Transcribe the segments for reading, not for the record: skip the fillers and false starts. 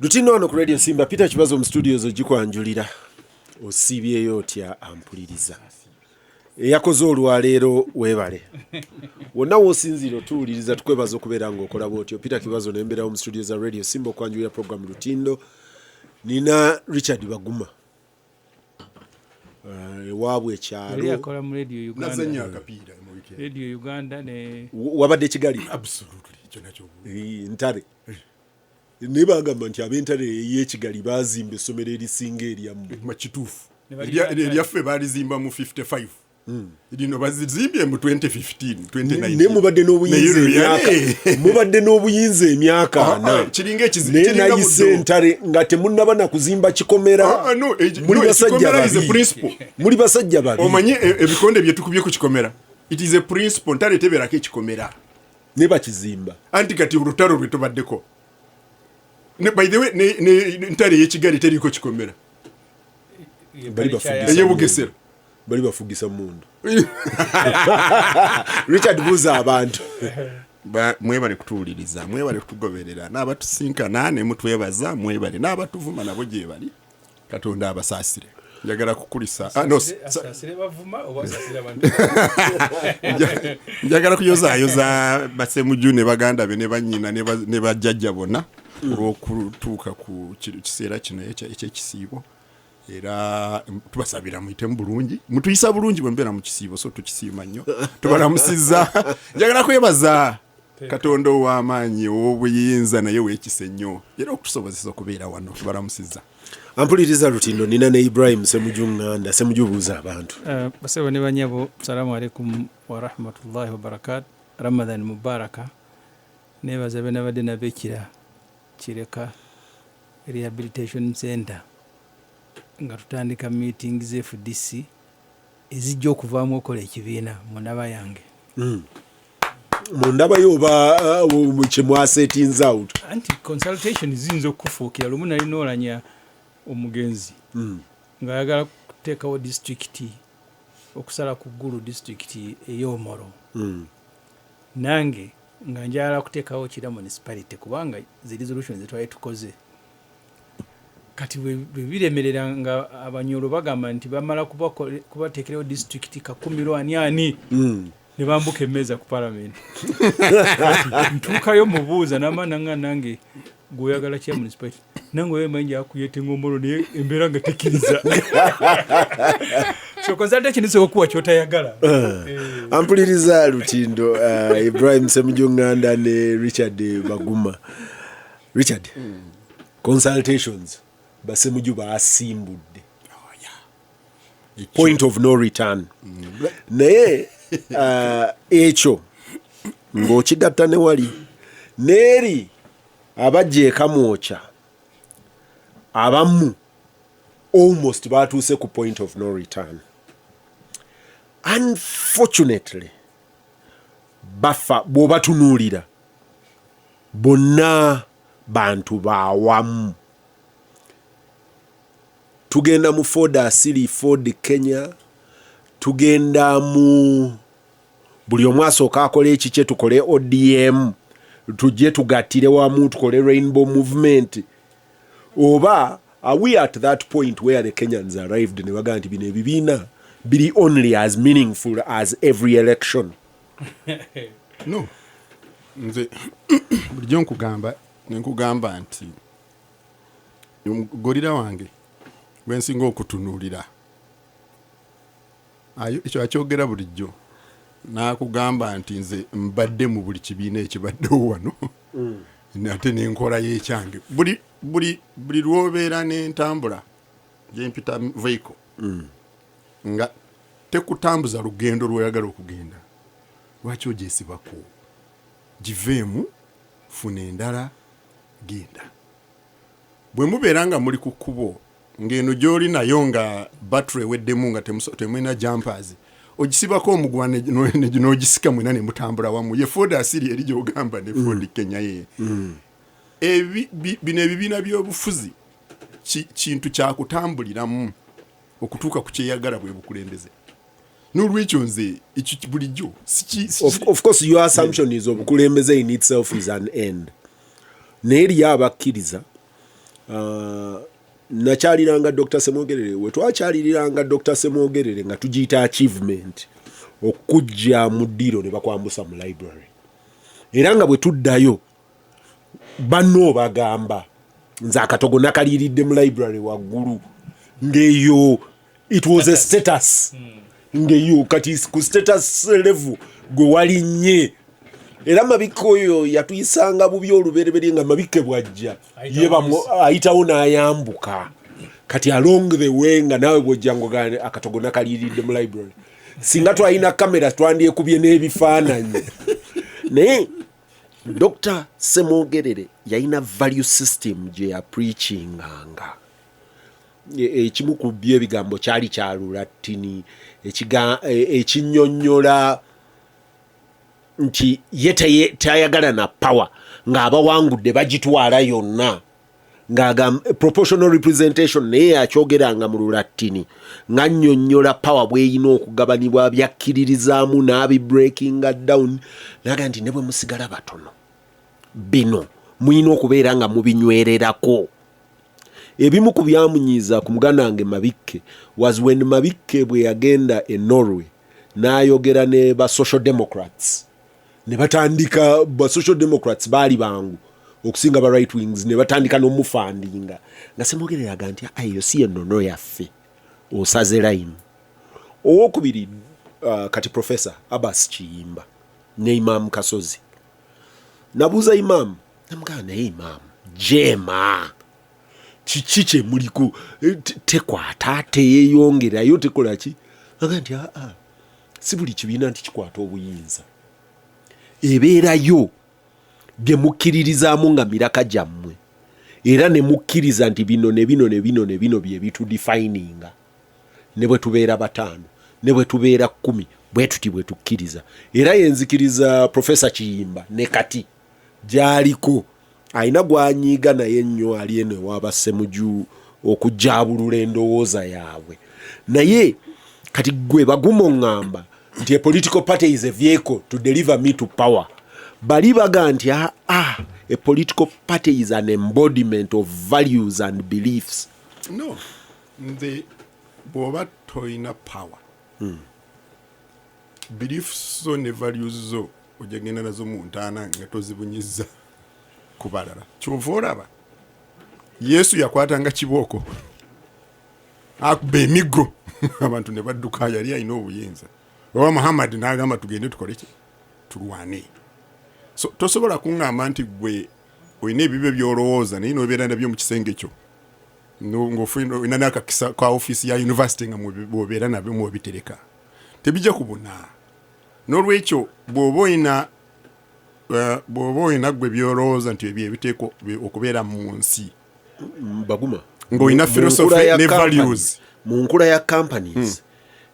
Lutindo wano ku Radio Simba. Peter Kibazo mu studios ogikwanjulira. Osiibyeyo otya ampuliriza? Eyakoze olwaleero weebale. Wonna w'osinziira otuwuliriza, tukwebaza okubeera ng'okola bw'otyo. Peter Kibazo nembeerawo mu studio za Radio Simba okwanjulira program Lutindo. Nina Richard Baguma, ewaabwe Yali ekyalo. Akola mu Radio Nazannya Uganda. Akapiira mu weekend. Radio Uganda ne Wabadde Kigali? Absolutely, ekyo nakyo. Ntare. Naye bagamba nti ab'Entare ey'Ekigali bazimba essomero erisinga eryammwe. Ma kituufu. Ne balina Eryaffe baalizimba mu 55, lino bazizimbye mu 2015, 2019. Naye mubadde n'obuyinza Naye emyaka mubadde n'obuyinza emyaka Ah, 40. ah, kiringa Naye kiringa nayise Buddo. Entare nga temunnaba na kuzimba kikomera. Ah, ah, no, Muli no, basajja ekikomera is a babi. principle. Muli basajja babi. Omanyi ebikonde byetukubye ku kikomera, it is a principle. Ntale tebeerako ekikomera. Ne bakizimba. Anti kati olutalo lwe tubaddeko. By the way, ne Ntale ey'Ekigali teriiko kikomera. Bali bafugisa Ey'Ebugesera. Bali bafugisa mundu. Richard, buuza abantu. Mwebale kutuwuliriza, mwebale kutugoberera, n'abatusinkana ne mutwebaza mwebale, n'abatuvuma nabo gye bali, Katonda abasaasire. Njagala kukulisa, ah, no, Asaasire bavuma oba asaasire abantu? Njagala kuyozaayoza Basemuju ne baganda be ne bannyina ne bajjajja bonna olw'okutuuka ku kiseera kino ekyekisiibo. Era tubasabira muyitemu bulungi, mutuyisa bulungi bwe mubeera mu kisiibo, so tukisiima nnyo, tubalamusizza. Njagala kwebaza Katonda ow'amaanyi, ow'obuyinza, naye weekisa ennyo era okutusobozesa okubeera wano. Tubalamusizza. Ampuliriza Lutindo, nina ne Ibrahim Semuju Nganda. Semuju, buuza abantu. Basebo ne banyabo, salamu alaikum warahmatullahi wabarakatu, Ramadan mubaraka. Nebaza benabadde nabekira Kireka Rehabilitation Center nga tutandika meeting za FDC ezijja okuvaamu okola ekibiina mu ndaba yange. Mu ndabayo oba kyemwasetinze out? Anti consultation ziyinza okukufuukira. Lumu nali noolanya omugenzi ng'ayagala kuteekawo disitulikiti okusala ku Ggulu, disitulikiti ey'Omoro. Nange nga njagala kuteekawo Kira Municipality kubanga zi resolution zetwali tukoze. Kati bwe biremerera nga Abanyolo bagamba nti bamala kubateekerawo disitulikiti Kakumiro ani ani, ne bambuka emmeeza ku parliament. Kati ntuukayo mubuuza nama nanga nange gweoyagala Kira Municipality, nange oyo manyi akuyetenga Omoro, naye embeera nga tekkiriza. So consultation isobola okuwa kyotayagala. Ampuliriza Lutindo, Ibrahim Semuju Nganda ne Richard Baguma. Richard, consultations, Basemuju basimbudde point of no return, naye ekyo ng'okigatta ne wali neeri abajja ekamwokya abamu almost batuuse ku point of no return. Unfortunately, bafa bw'obatunuulira bonna bantu bawamu. Tugenda mu Ford Asili, Ford Kenya, tugenda mu buli omu asooka akola ekikye, tukole ODM, tujje tugattire wamu tukole Rainbow Movement. Oba are we at that point where the Kenyans arrived ne bagamba nti bino ebibiina biri only as meaningful as every election? No, nze bulijjo nkugamba nenkugamba nti gorilla wange gwensinga okutunuulira, ekyo akyogera bulijjo nakugamba nti nze mbadde mu buli kibiina ekibaddewo wano, ate nenkola y'ekyange. Buli lwobeera n'entambula gyempita vehicle nga tekutambuza lugendo lwoyagala okugenda, lwaki ogyesibako? Giveemu, funa endala, genda. Bwe mubeera nga muli ku kkubo ng'eno gy'oli nayo nga battery eweddemu, nga temulina jumpers, ogisibako omuguwa n'ogisika mwena ne mutambula wamu. Ye Ford Asiri eri gy'ogamba ne Ford Kenya ye. Bino ebibiina by'obufuzi kintu kyakutambuliramu okutuuka ku kyeyagala, bwe bukulembeze. N'olwekyo nze ekyo bulijjo Of course, your assumption is obukulembeze in itself is an end, naye eriyo abakkiriza. Nakyaliranga Dr Semwogerere. We twakyaliriranga Dr Semwogerere nga tugiyita achievement okujja mu ddiiro ne bakwambusa mu library, era nga bwe tuddayo banno bagamba nze akatogo nakaliiridde mu library waggulu, ng'eyo it was a status, ng'eyo kati ku status level gwe walinnye. Era Mabikke oyo yatuyisanga bubi olubereberye, nga Mabikke bwajja ye ayitawo n'ayambuka. Kati along the way nga naawe bwojja ngoga akatogo nakaliiridde mu library. Singa twalina kamera twandyekubye n'ebifaananyi. Naye Dr Semwogerere yalina value system gye yapreachinganga. Ekimu ku byo ebigambo kyali kya Lulattini ekinnyonnyola nti ye tayagala na power ng'abawangudde bagitwala yonna, ng'agamba proportional representation, naye yakyogeranga mu Lulattini ng'annyonnyola power bw'erina okugabanibwa, byakkiririzaamu n'abibreakinga down, naga nti ne bwe musigala batono bino mulina okubeera nga mubinywererako. Ebimu ku byamunyiiza ku muganda wange Mabikke was when Mabikke bwe yagenda e Norway n'ayogera ne ba Social Democrats, ne batandika, ba Social Democrats baali bangu okusinga ba right wings, ne batandika n'omufandinga, nga Semwogereraga nti eyo si yennono yaffe, osaze line. Owokubiri, kati Professor Abbas Kiyimba ne Imam Kasozi. Nabuuza Imam, namugamba, naye Imam, jeema kiki kyemuliko? Tekwata, teyeyongerayo, tekola ki? Aga nti aa, si buli kibiina nti kikwata obuyinza, ebeerayo bye mukkiririzaamu nga miraka gyammwe, era ne mukkiriza nti bino ne bino ne bino ne bino bye bitudefininga, ne bwe tubeera 5, ne bwe tubeera 10, bwe tuti bwe tukkiriza. Era yenzikiriza Profesa Kiyimba ne kati gy'aliko alina gwanyiiga naye nnyo, ali eno ewabasemuju okujabulula endowooza yaabwe. Naye kati gwe baguma oŋŋamba nti a political party is a vehicle to deliver me to power, bali baga nti aa, ah, a political party is an embodiment of values and beliefs. No, nze bw'oba toyina power, beliefs zo ne values zo ojja genda nazo mu ntaana nga tozibunyiza ku balala. Kyova olaba Yesu yakwatanga kibooko akuba emiggo abantu ne badduka, yali alina obuyinza. Oba Muhammad n'agamba tugende tukole ki, tulwane. So tosobola kuŋŋamba nti gwe olina ebibyo by'olowooza naye nobeera nabyo mu kisenge kyo, ng'olina n'akakisa ka ofiisi ya university nga bw'obeera nabyo mwobitereka, tebijja kubuna. N'olwekyo bw'oba olina gwe byolowooza nti ebyo ebiteekwa okubeera mu nsi Baguma ng'olina Mu philosophy nkula ya ne companies- values. Mu nkula ya companies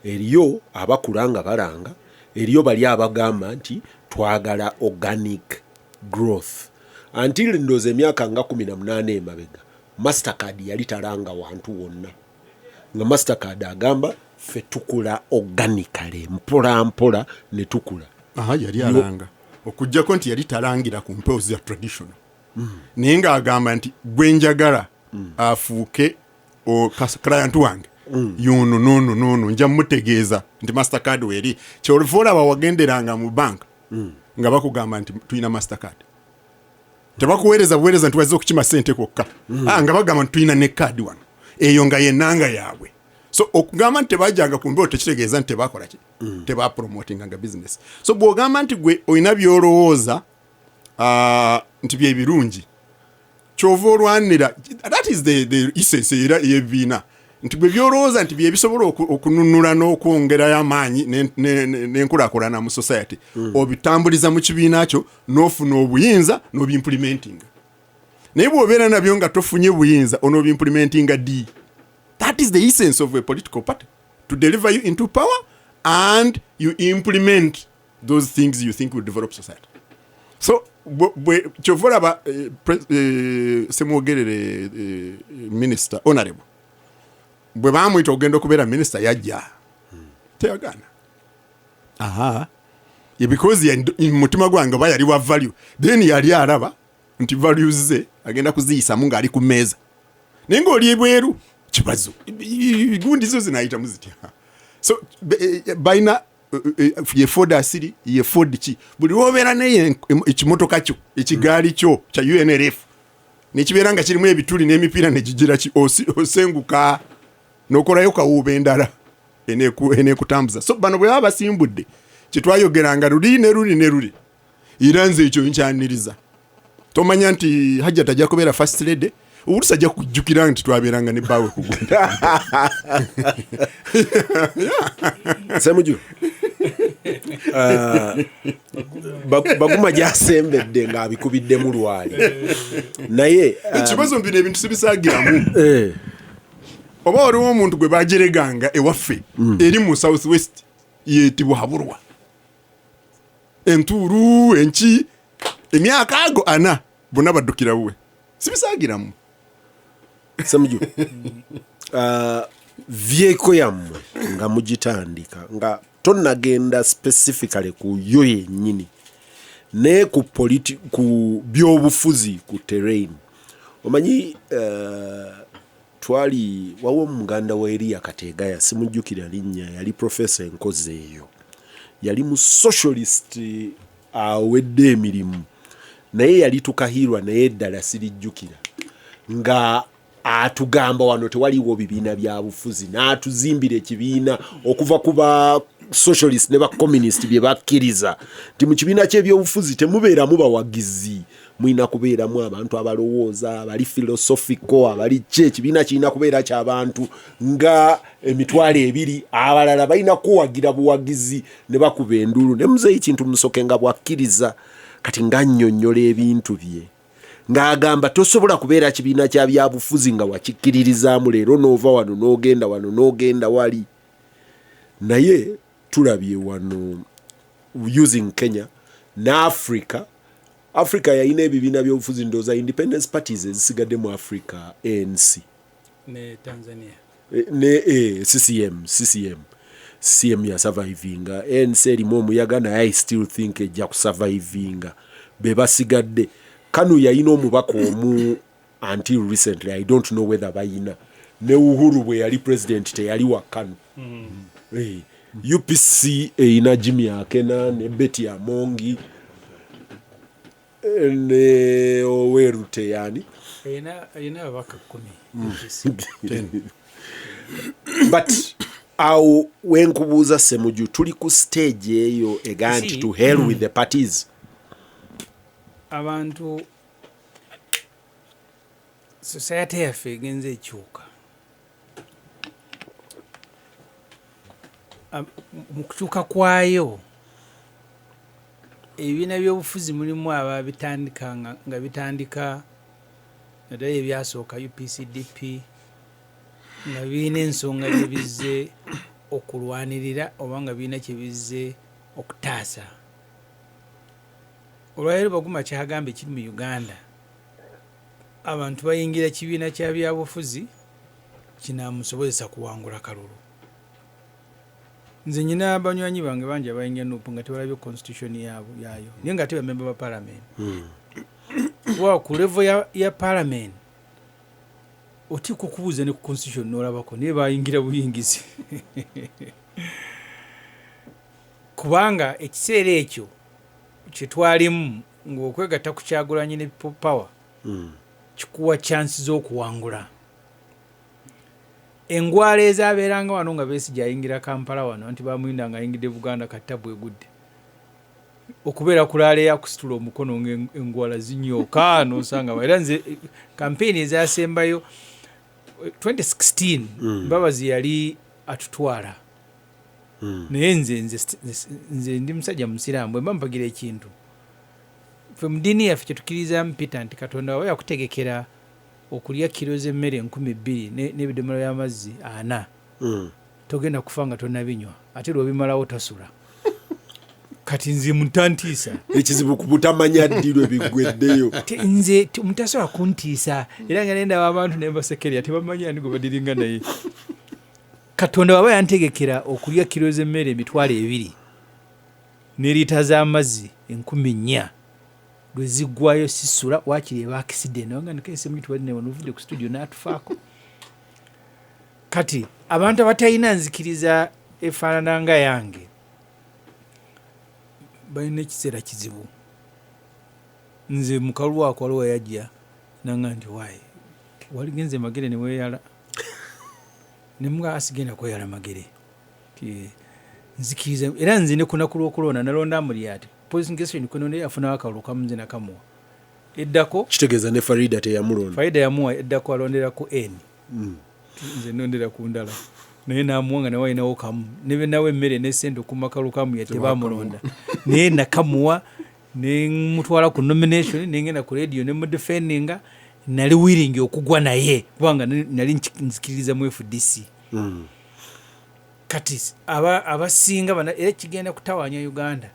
eriyo abakula nga balanga, eriyo bali abagamba nti twagala organic growth. Until ndooza emyaka nga 18 emabega, Mastercard yali talanga wantu wonna, nga Mastercard agamba ffe tukula organically, mpola mpola ne tukula. Aha, yali alanga, okugjako nti yali talangira ku mpewo za traditional, naye ng'agamba nti gwe njagala afuuke client wange yono nono nono, nja mutegeeza nti Mastercard weeri. Kyoluva olaba wagenderanga mu bank nga bakugamba nti tulina Mastercard, tebakuweereza buweereza nti wazze okukima sente kwokka. Ah, nga bagamba nti tulina ne kaadi wano, eyo nga yenanga yaabwe. So okugamba nti tebajjanga ku mbewo tekitegeeza nti tebakola ki, tebapromotinganga business. So bw'ogamba nti gwe olina byolowooza nti byebirungi, kyova olwanira, that is the essence era ey'ebibiina, nti bwe byolowooza nti byebisobola okununula n'okwongerayo amaanyi n'enkulaakulana mu society, obitambuliza mu kibiina kyo n'ofuna obuyinza n'obiimplementinga. Naye bw'obeera nabyo nga tofunye buyinza, onoobiimplementinga ddi? That is the essence of a political party, to deliver you into power and you implement those things you think will develop society. So kyova olaba Semwogerere, minister honorable, bwe bamuyita okugenda okubeera minisita, yajja teyagaana. Aha. Yeah, because mu mutima gwange oba yali wa value, then yali alaba nti values ze agenda kuziyisamu ng'ali ku mmeeza. Naye ng'oli ebweru kibazo gundi zo zinayitamu zitya? So balina ye Ford asiri, ye Ford ki, buli lwobeera naye ekimotoka kyo, ekigaali kyo kya UNLF nekibeera nga kirimu ebituli n'emipiira negigira ki, osenguka n'okolayo kawuuba endala eneekutambuza. So bano bwe baba basimbudde kyetwayogeranga luli ne luli ne luli, era nze ekyo nkyaniriza. Tomanya nti Hajjat ajja kubeera first lady, oluusi ajja kujjukira nti twabeeranga ne bbaawe kugunda. Semuju, Baguma gyasembedde ng'abikubiddemu lwali, naye ekibazo bino ebintu sibisaagiramu. Oba waliwo omuntu gwe bajereganga ewaffe eri mu South West yetibwa entuuru enki, emyaka ago ana bonna baddukira wuwe, sibisaagiramu. Semuju, vehicle yammwe nga mugitandika, nga tonnagenda specifically ku yo yennyini, naye ku byobufuzi ku terrain, omanyi twali wawo omuganda wa Eriya Kategaya, simujjukira linnya, yali professor enkozi eyo, yali mu socialist awedde emirimu, naye yali Tukahirwa, naye eddala sirijjukira, nga atugamba wano tewaliwo bibiina bya bufuzi, n'atuzimbira ekibiina okuva ku ba socialist ne ba communist bye bakkiriza nti mu kibiina ky'ebyobufuzi temubeeramu bawagizi, mulina kubeeramu abantu abalowooza, abali philosophical, abali ki. Ekibiina kirina kubeera ky'abantu nga 20,000, abalala balina kuwagira buwagizi ne bakuba endulu. Ne Muzeeyi Kintu Musoke nga bwakkiriza kati nga nnyonnyola ebintu bye, ng'agamba tosobola kubeera kibiina kya byabufuzi nga wakikkiririzaamu leero n'ova wano n'ogenda wano n'ogenda wali. Naye tulabye wano using Kenya ne Africa, Africa yalina ebibiina byobufuzi, ndowooza independence parties ezisigadde mu Africa, ANC ne Tanzania. Ne CCM yasurvivinga. ANC erimu omuyaga, naye I still think ejja kusurvivinga. Be basigadde. KANU yalina omubaka omu until recently, I don't know whether bayina. Ne Uhuru bwe yali president teyali wa KANU. UPC erina Jimmy Akena ne Betty Amongi, ne Oweru teyani. Erina ababaka 10. But awo wenkubuuza, Semuju, tuli ku stage eyo ega nti to hell with the parties? Abantu, society yaffe egenza ekyuka. Mu kukyuka kwayo, ebibiina byobufuzi mulimu ababitandika nga bitandika, naddala ebyasooka UPCDP, nga birina ensonga gye bizze okulwanirira oba nga birina kye bizze okutaasa. Olwaleero Baguma kyagamba ekiri mu Uganda, abantu bayingira kibiina kya byabufuzi kinamusobozesa kuwangula kalulu. Nze nyina banywanyi bange bangi abayingira NUP nga tebalabye constitution yaayo, naye nga ate bamemba ba parliament. Wa ku level ya parliament oteekwa okubuuza ne ku constitution n'olabako, naye bayingira buyingizi, kubanga ekiseera ekyo kyetwalimu ng'okwegatta ku Kyagulanyi ne People Power kikuwa chance z'okuwangula. Engwala ezabeeranga wano nga Besigye ayingira Kampala wano, nti bamulinda nga ayingidde Buganda, katta bwegudde okubeera kulaala eyakusitula omukono nga engwala zinyooka nosanga. Era nze kampeyini ezasembayo 2016, Mbabazi yali atutwala, naye nze ndi musajja musiraamu, bwe mba mpagira ekintu, ffe mu ddiini yaffe kyetukkiririzaamu, Peter, nti Katonda waba yakutegekera okulya kiro z'emmere 2000 n'ebidomola by'amazzi 40, togenda kufa nga tonabinywa, ate lwobimalawo tosula. Kati nze mutantiisa. Ekizibu ku butamanya ddi lwe biggweddeyo. Nze mutasobola kuntiisa, era nga nendaba abantu nembasekerera, tebamanyi ani gwe badiringa. Naye Katonda waba yantegekera okulya kiro z'emmere 20,000 ne liita z'amazzi 40,000. Lwe ziggwayo sisula, waakiri eba accident. Nga nkeesemu tubadde wano, ovudde ku studio n'atufaako. Kati abantu abatalina nzikiriza efaanana nga yange balina ekiseera kizibu. Nze mukalulu ako waliwo yajja nanga nti, "Waayi, waligenze Magere ne weeyala." Nemuga, "Asigenda kweyala Magere." Ti nzikiriza, era nze ne kunaku lw'okulonda nalonda Amuriat. Position kwenonda yafunawo akalulu kamu, nze nakamuwa. Eddako Kitegeeza ne Farida teyamulonda? Farida yamuwa eddako, alondera ku n, nze nondera ku ndala, naye namuwa nga nawe alinawo kamu. Nebe nawe emmere nesente okuma kalulu kamu yadde bamulonda, naye nakamuwa nemutwala ku nomination, nengenda ku radio nemudefendinga. Nali willing okugwa naye kubanga nali nzikiririza mu FDC. Kati abasinga era kigenda kutawanya Uganda.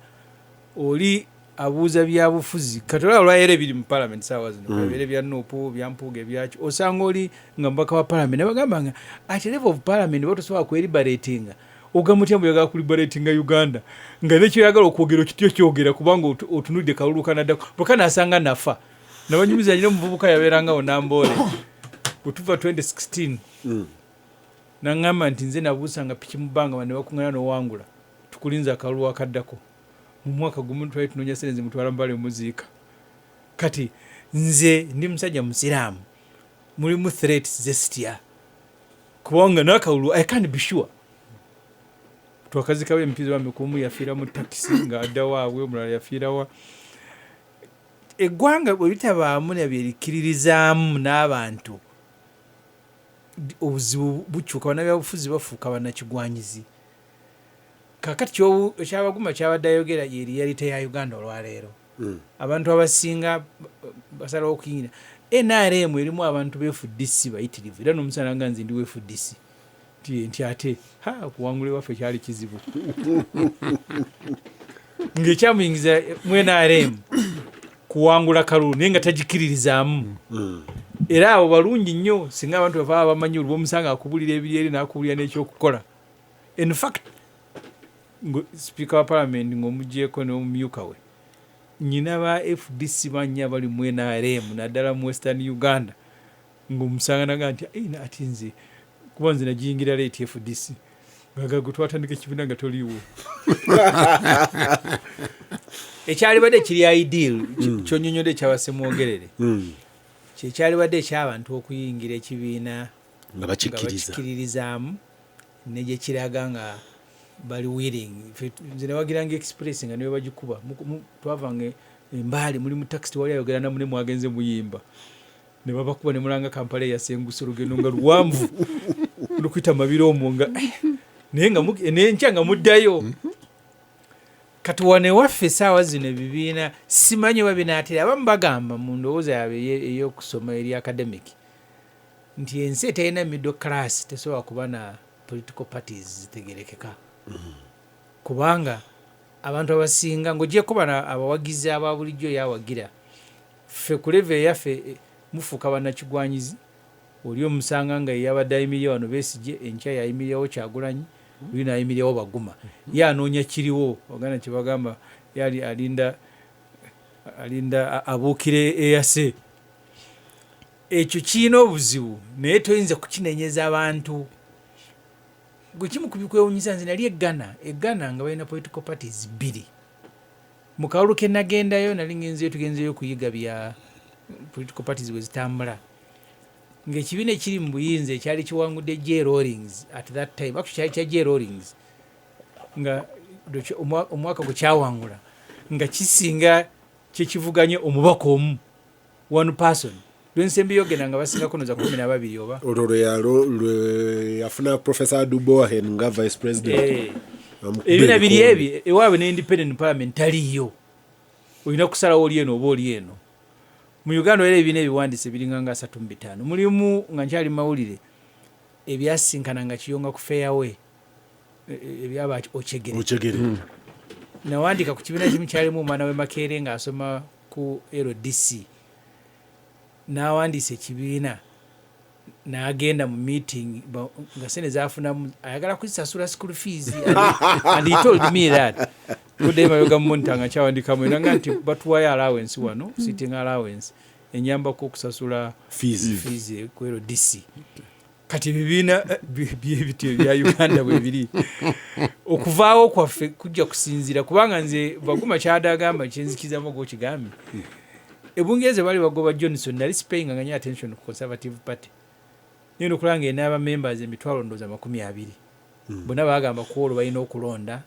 Oli abuuza byabufuzi, kati olaba olwayera ebiri mu parliament saawa zino, kabeere bya NUP, bya Mpuuga, ebyaki, osanga oli nga mubaka wa parliament nabagamba nga at level of parliament oba tosobola kweriberatinga, ogamba otya mbu oyagala kuliberatinga Uganda nga nekyoyagala okwogera okityo kyogera kubanga otunudde kalulu kanaddako bweka nasanga nafa. Nabanyumiza nyina omuvubuka yabeerangawo Namboole bwetuva 2016, naŋŋamba nti, "Nze nabuusanga piki mu bbanga bane bakuŋŋana n'owangula, tukulinza akalulu akaddako." Mu mwaka gumu twali tunoonya sente zimutwala Mbale muziika. Kati nze ndi musajja musiraamu, mulimu threats zesitya kubanga n'akalulu I can be sure. Twakazikawo empizi bamikumu, yafiira mu takisi ng'adda waabwe, omulala yafiirawa. Eggwanga bwe litabaamu nabyerikkiririzaamu n'abantu, obuzibu bukyuka, bannabyabufuzi bafuuka bannakigwanyizi. Kakati ekyabaguma kyabadde ayogera ye reality ya Uganda olwaleero. Abantu abasinga basalawo okuyingira NRM, erimu abantu ba FDC bayitirivu, era nomusana nga nze ndi wa FDC nti ate ha okuwangula ewaffe kyali kizibu ng'ekyamuyingiza mu NRM kuwangula kalulu, naye nga tagikiririzaamu. Era abo balungi nnyo singa abantu bava bamanyi olwo omusanga akubulira ebiri eri n'akubulira n'ekyokukola. In fact, sipiika wa parliament ng'omugyeko n'omumyuka we, nyina ba FDC banya bali mu NRM, naddala mu Western Uganda, ng'omusanga naga nti, "Ei, ate nze kuba nze nagiyingira late FDC." Ngaga gwe twatandika ekibiina nga toliiwo. Ekyalibadde kiri ideal kyonyonyodde ekyabasemwogerere, kyekyalibadde ekyabantu okuyingira ekibiina nga nga bakikkiriza, bakikkiririzaamu ne gye kiraga nga bali willing. Nze nawagiranga Express nga niwe bagikuba. Twavanga Embaale, muli mu taxi, wali ayogera namune, mwagenze muyimba ne babakuba ne mulanga Kampala eyasenguse, olugendo nga luwanvu lukuyita Mabira omwo nga naye nga nenkya nga muddayo. Kati wano ewaffe esaawa zino ebibiina simanyi oba binaatera. Abamu bagamba mu ndowooza yaabwe ey'okusoma eri academic nti ensi etalina middle class tesobola kuba na political parties zitegerekeka, kubanga abantu abasinga ng'ogyeko bano abawagizi aba bulijjo yawagira ffe ku level eyaffe, mufuuka bannakigwanyizi. Oli omusanga nga yeyabadde ayimirira wano Besigye, enkya yayimirirawo Kyagulanyi, oli nayimirirawo Baguma, ye anoonya kiriwo. Oganda kyebagamba yali alinda alinda abuukire eyase. Ekyo kirina obuzibu, naye toyinza kukinenyeza abantu. Gwe kimu ku bikwewunyisa, nze nali eggana eggana nga balina political parties bbiri. Mu kalulu ke nagendayo, nali ngenzeyo, tugenzeyo okuyiga bya political parties bwe zitambula, ng'ekibiina ekiri mu buyinza ekyali kiwangudde J Rawlings at that time, actually kyali kya J Rawlings, nga omwaka gwe kyawangula nga kisinga kyekivuganye omubaka omu, one person. Lwensembi yogenda nga basingako noza 12 oba. Olwo lwe yafuna Professor Adu Boahen nga vice president. Amukuba Ebibiina biri ebikonde. Ebi ewaabwe ne independent parliament taliiyo, olina kusalawo oli eno oba oli eno. Mu Uganda era ebibiina ebiwandiise biringa nga 35. Mulimu nga nkyali mawulire ebyasinkana nga Kiyonga ku Fairway, ebyaba Okyegere. Okyegere. Nawandika ku kibiina kimu kyalimu omwana we Makerere ng'asoma ku LDC, n'awandiisa ekibiina. N'agenda mu meeting nga sente zafunamu ayagala kuzisasula school fees, and he told me that kuddayo mabega mu Monitor nga kyawandikamu era nga nti batuwayo allowance wano, sitting allowance enyambako okusasula fees. Fees ku LDC. Kati ebibiina byebityo ebya Uganda bwe biri. Okuvaawo kwaffe kujja kusinziira, kubanga nze Baguma kyadde agamba kyenzikirizamu gwokigambye. Ebungereza baali bagoba Johnson, nali sipayinga nga nyo attention ku Conservative Party, naye nokulaba nga enaaba members emitwalo ndooza 20, bonna bagamba ku olwo balina okulonda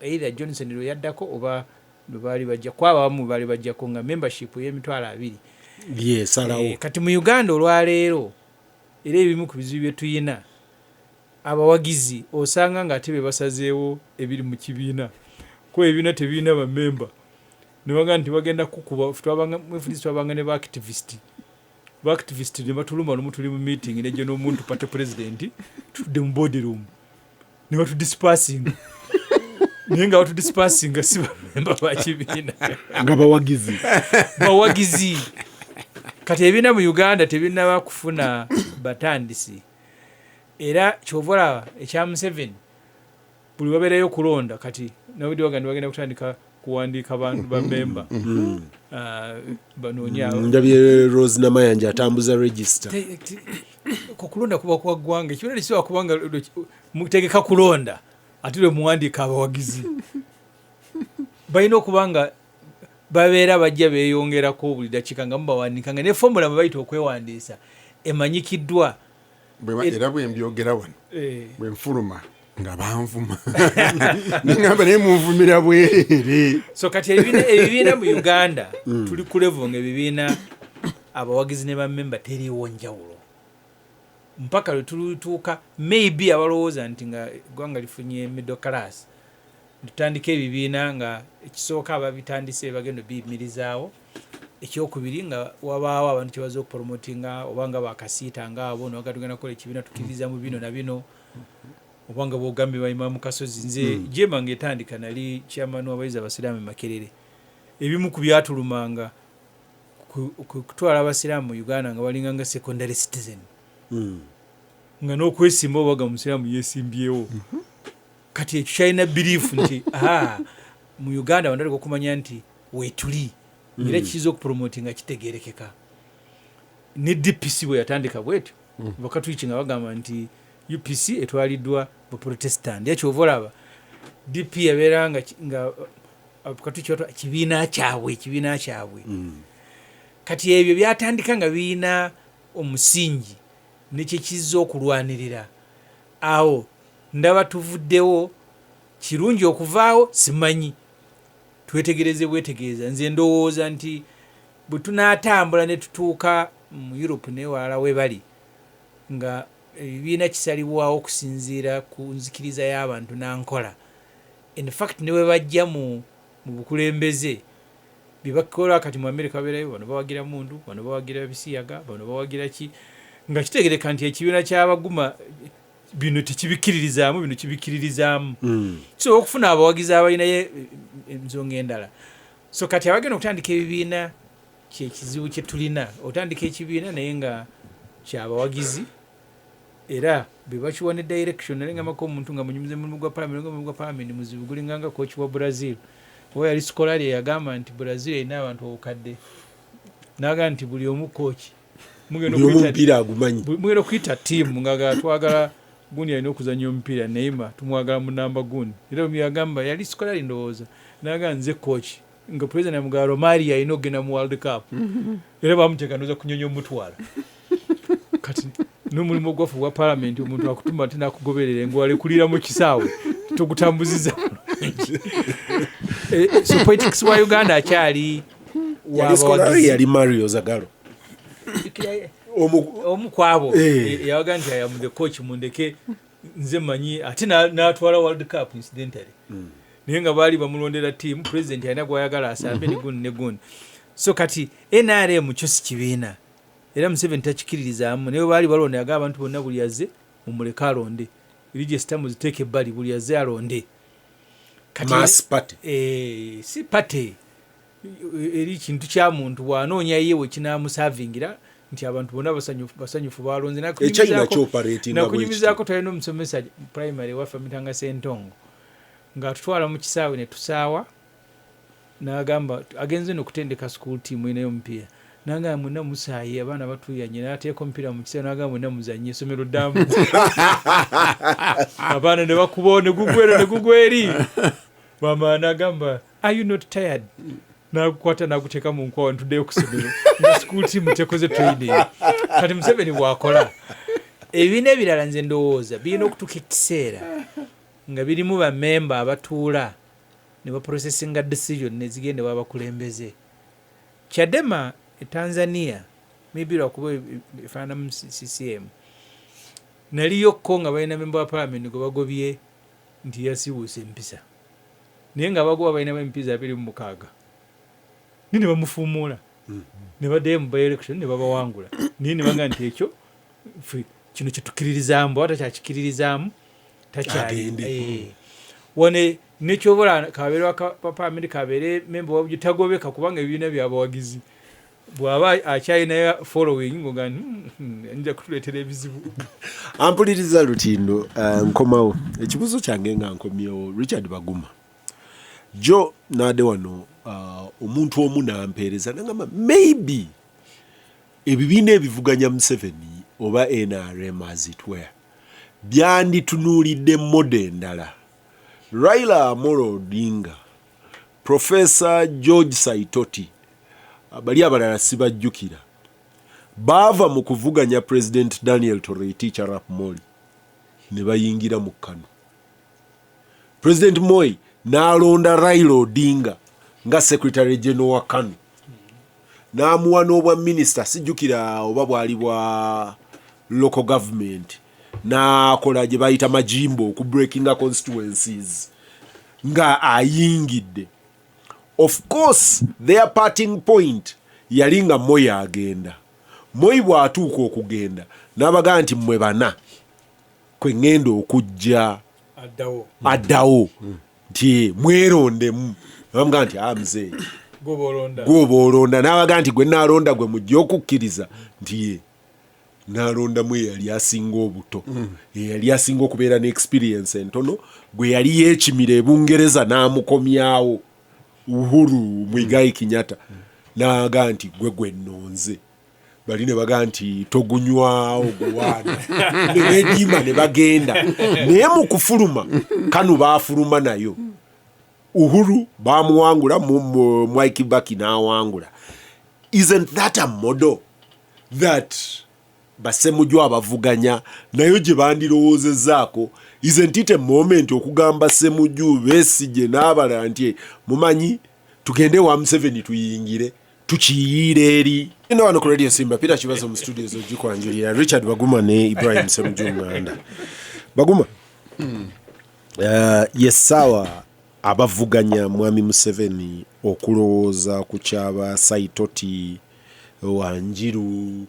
either Johnson lwe yaddako oba lwe baali bajja kwaba abamu baali bajjako nga membership ey'emitwalo 20. Yesalawo. Kati mu Uganda olwaleero era ebimu ku bizibu bye tuyina, abawagizi osanga nga ate be basazeewo ebiri mu kibiina, kuba ebibiina tebirina bamemba nebaga nti bagenda kukuba. Twabanga mu FDC, twabanga ne baactivist, baactivist ne batuluma. Lumu tuli mu meeting nejje n'omuntu party president, tutudde mu boardroom ne batudispersinga, naye nga batudispersinga si bamemba ba kibiina. Nga bawagizi. Bawagizi. Kati ebibiina mu Uganda tebinaba kufuna batandisi, era kyova olaba ekya Museveni buli wabeerayo okulonda kati nawudiwaga nti bagenda kutandika kuwandiika bantu bamemba. Ah, banoonye Ndabye Rose Namayanja atambuza register. Okulonda kuba kwa ggwanga, ekibiina tekisobola kubanga mutegeka kulonda ate lwe muwandiika abawagizi. Balina okuba nga babeera bajja beeyongerako buli dakiika nga mubawandiika, nga ne formula mwe bayita okwewandiisa emanyikiddwa. Era bwe mbyogera wano, bwe nfuluma nga banvuma, neŋamba naye munvumira bwereere. So kati ebibiina mu Uganda tuli ku level nga ebibiina abawagizi ne bamemba teriiwo njawulo mpaka lwe tulituuka maybe abalowooza nti nga eggwanga lifunye middle class, tutandika ebibiina nga ekisooka ababitandise bagenda obiyimirizaawo, ekyokubiri nga wabaawo abantu kyebaza okupromotinga oba nga bakasiita ngaabo nobaga tugenda kukola ekibiina tukkiririza mu bino na bino, oba nga bwogambye bayimamu Kasozi. Nze jema nga etandika nali chairman w'abayizi abasiraamu e Makerere. Ebimu ku byatulumanga kutwala abasiraamu mu Uganda nga balinga nga secondary citizen, nga n'okwesimba obaga musiraamu yesimbyewo. Kati ekyo kyalina belief nti aa mu Uganda abantu baleka okumanya nti weetuli era kiyinza okupromotinga kitegerekeka. Ne DPC bwe yatandika bwetyo, Bakatuliki nga bagamba nti UPC etwaliddwa Baprotestant, era kyova olaba DP yabeera nga Abakatuliki batwala kibiina kyabwe, ekibiina kyabwe. Kati ebyo byatandika nga birina omusingi nekyekizza okulwanirira. Awo ndaba tuvuddewo kirungi okuvaawo, simanyi, twetegereze bwetegereza. Nze ndowooza nti bwe tunaatambula ne tutuuka mu Europe newalala we bali nga ebibiina kisalibwawo okusinziira ku nzikiriza y'abantu nankola, in fact ne bwe bajja mu bukulembeze bye bakola kati mu America, babeerayo bano bawagira mundu, bano bawagira bisiyaga, bano bawagira ki, nga kitegereka nti ekibiina kyabaguma bino tekibikkiririzaamu, bino kibikkiririzaamu, kisobola okufuna abawagizi abalinayo ensonga endala. So kati abagenda okutandika ebibiina kyekizibu kye tulina, otandika ekibiina naye nga kyabawagizi era be bakiwa ne direction. Nali ngambako omuntu nga munyumiza mulimu gwa parliament, nga omulimu gwa parliament muzibu, gulinganga coach wa Brazil oba yali Scolari eyagamba nti Brazil erina abantu obukadde, naga nti buli omu coach. Mugenda Buli omu omupiira omupiira agumanyi. Mugenda okuyita tiimu nga twagala gundi alina okuzanya omupiira, Neymar tumwagala mu namba gundi, era omu yagamba yali Scolari ndowooza, naga nze coach, nga president amugamba Romario alina okugenda mu World Cup, era bamuteeka ndowooza kunyonya omutwala. Kati n'omulimu gwaffe ogwa palamenti, omuntu akutuma ate nakugoberera engwale kulira mu kisaawe togutambuziza bulungi. So politics wa Uganda akyali Yali Scolari, wabawagizi. Yali Mario Zagalo. Omu kwabo yawaga nti I am the coach, mundeke nze manyi, ate n'atwala World Cup incidentally, naye nga baali bamulondera team, president alina gwayagala asambe ne gundi ne gundi. So kati NRM kyo si kibiina, era Museveni takikiririzaamu, naye baali balonda yaga abantu bonna buli azze mumuleke alonde, register muziteeke ebbali, buli azze alonde. Kati Mass party. Si party, eri kintu kya muntu bw'anoonya ye we kinaamusavingira. Nti abantu bonna basanyufu balonze. Echina kyoperatinga bwe Nakunyumizaako, twalina omusomesa primary waffe, amitanga Sentongo, ng'atutwala mu kisaawe ne tusaawa, n'agamba agenze nokutendeka school team enayo omupiira, nagamba mwenna musaayi, abaana batuyanye, n'ateeka omupiira mu kisaawe, n'agamba mwenna muzanye, essomero ddamu. Abaana ne bakuba ne gugwa eno ne gugwa eri. Mama n'agamba, "Are you not tired?" Nagukwata naguteeka mu nkwawa, ntuddeyo ku ssomero nga school team tekoze training. Kati Museveni bw'akola ebibiina ebirala, nze ndowooza birina okutuuka ekiseera nga birimu bamemba abatuula ne baprocessinga decision nezigenda ewabakulembeze. Chadema e Tanzania, maybe lwakuba efaananamu CCM, naliyokko nga balina memba wa parliament gwe bagobye nti yasiwuusa empisa, naye nga bagoba balinamu empiza 26, naye ne bamufuumuula ne baddayo mu by-election ne babawangula, naye ne baga nti ekyo ffe kino kyetukkiririzaamu, bwaba takyakikiririzaamu takyali. Agende. Wane nekyobola kabeere wa parliament, kabeere memba wa bujo, tagobeka kubanga ebibiina byabawagizi. Bw'aba akyalinayo following, ngoga nja kutuleetera ebizibu. Ampuliriza Lutindo, nkomawo ekibuuzo kyange nga nkomyewo. Richard Baguma, jo naade wano, omuntu omu nampeereza nagamba maybe ebibiina ebivuganya Museveni oba NRM as it were byanditunuulidde model endala. Raila Amolo Odinga, Professor George Saitoti, bali abalala sibajjukira, baava mu kuvuganya President Daniel Toroitich arap Moi ne bayingira mu KANU. President Moi n'alonda Raila Odinga nga secretary general wa KANU, n'amuwa n'obwa minisita, sijjukira oba bwali bwa local government, n'akola gye bayita majimbo, okubreakinga constituencies nga ayingidde. Of course their parting point yali nga Moi agenda. Moi bw'atuuka okugenda n'abagaa nti mmwe bana kwe ŋŋenda okujja addawo. Addawo nti mwerondemu, bamugaa nti ah, mzee, gwoba olonda. Gwoba olonda. N'abagaa nti gwe naalonda gwe mujja okukkiriza nti ye n'alondamu eyali asinga obuto, eyali asinga okubeera ne experience entono, gwe yali yeekimira ebungereza n'amukomyawo, Uhuru Mwigai Kenyatta, n'agaa nti gwe gwe nnonze. Bali ne bagaa nti togunywa oguwaana, ne beediima ne bagenda. Naye mu kufuluma KANU baafuluma nayo, Uhuru bamuwangula, Mwai Kibaki n'awangula. Isn't that a model that basemuju abavuganya nayo gye bandirowoozezaako? Isn't it a moment okugamba Semuju, Besigye n'abalala nti mumanyi tugende wa Museveni tuyingire tukiyiira eri ino? Wano ku Radio Simba, Peter Kibazo mu studios ogikwanjulira Richard Baguma ne Ibrahim Semuju Nganda. Baguma, yessaawa abavuganya mwami Museveni okulowooza ku kyaba Saitoti, Wanjiru,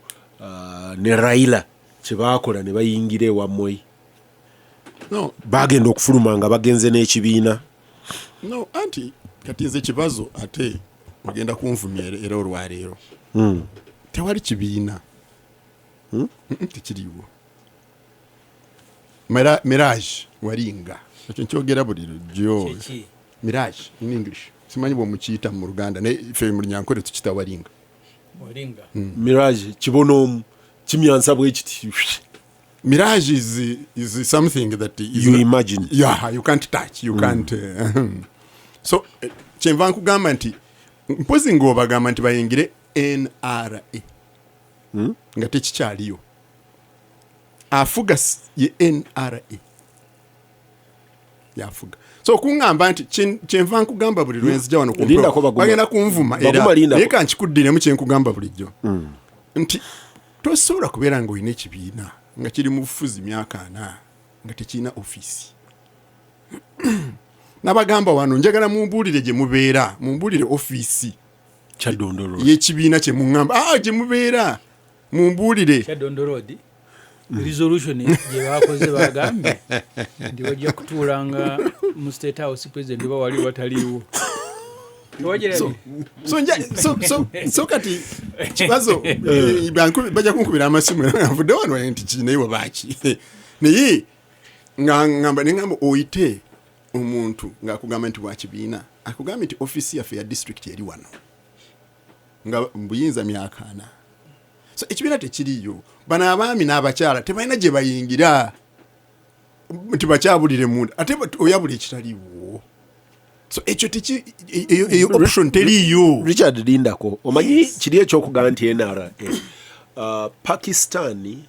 ne Raila kyebakola ne bayingira ewa Moi? No. Bagenda okufuluma nga bagenze n'ekibiina. No, anti kati nze kibazo, ate ogenda kunvumya era olwaleero. Tewali kibiina. Tekiriiwo. Mirage walinga ekyo nkyogera buli lujjo. Kiki? Mirage in English, simanyi bwomukiyita mu Luganda, naye ffe mu Lunyankole tukita walinga. Walinga. Mirage kibonoomu kimyansa bwe kiti. Mirage is something that is You imagine. Yeah, you can't touch, you can't, so kyenva nkugamba nti mpozi ng'obagamba nti bayingire NRA nga tekikyaliyo, afuga ye NRA yafuga. So okuŋŋamba nti kyenva nkugamba buli lwenzija wano ku Lindako, Baguma. bagenda kunvuma era. Baguma, lindako. Naye kankikuddiremu kyenkugamba bulijjo nti tosobola kubeera ng'olina ekibiina nga kiri mu bufuzi myaka 40 nga tekirina ofiisi. Nabagamba wano, njagala mumbuulire gye mubeera, mumbuulire ofiisi Kyadondo Road. y'ekibiina kye muŋŋamba, gye mubeera, mumbuulire. Kyadondo Road resolution gye bakoze, bagambye nti bajja kutuulanga mu State House, president oba wali wataliiwo. Tewagirabye? So, so kati kibazo bajja kunkubira amasimu era nga nvudde wano nti kinaye wabaki, naye nga ngamba neŋŋamba oyite omuntu ng'akugamba nti wakibiina, akugambye nti ofiisi yaffe ya district eri wano nga buyinza myaka 40. So ekibiina tekiriyo. Bano abaami n'abakyala tebalina gye bayingira nti bakyabulire munda, ate oyabula ekitaliwo. So ekyo eyo option teriiyo. Richard, lindako. Omanyi kiri ekyokugamba nti NRA, Pakistan,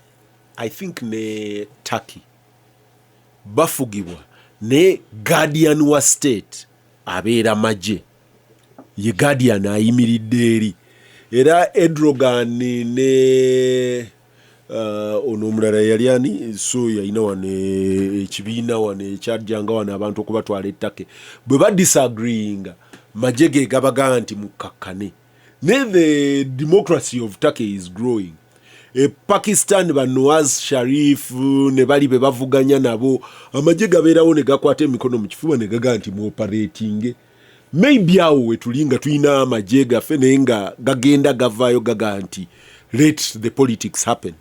I think, ne Turkey bafugibwa ne guardian wa state abeera magye, ye guardian ayimiridde eri. Era Erdogan ne ono omulala yali ani? So yalina wano ekibiina wano ekyajjanga wano abantu okubatwala ettake. Bwe badisagreeinga, magye ge gabagaa nti mukakkane. Ne the democracy of Turkey is growing. E Pakistan, ba Nawaz Sharif ne bali be bavuganya nabo, amagye gabeerawo ne gakwata emikono mu kifuba ne gagaa nti muoperatinge. Maybe awo wetuli nga tulina amagye gaffe, naye nga gagenda gavaayo gagaa nti let the politics happen.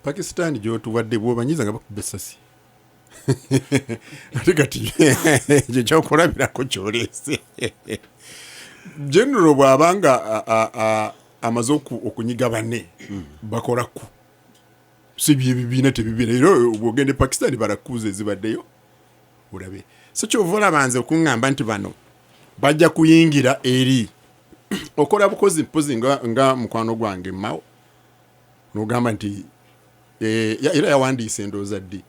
Pakistan gyotuwadde, bwobanyiza nga bakuba essasi. Ate kati ekyo kyokulabirako kyoleese, general bw'abanga amaze okunyiga banne, bakola ku si byebibiina tebibiina. Era bwogenda e Pakistan, balakuuza ezibaddeyo olabe. So kyova olaba nze okuŋŋamba nti bano bajja kuyingira eri okola bukozi mpozi nga mukwano gwange Mao, nogamba nti era yawandiisa endowooza ddi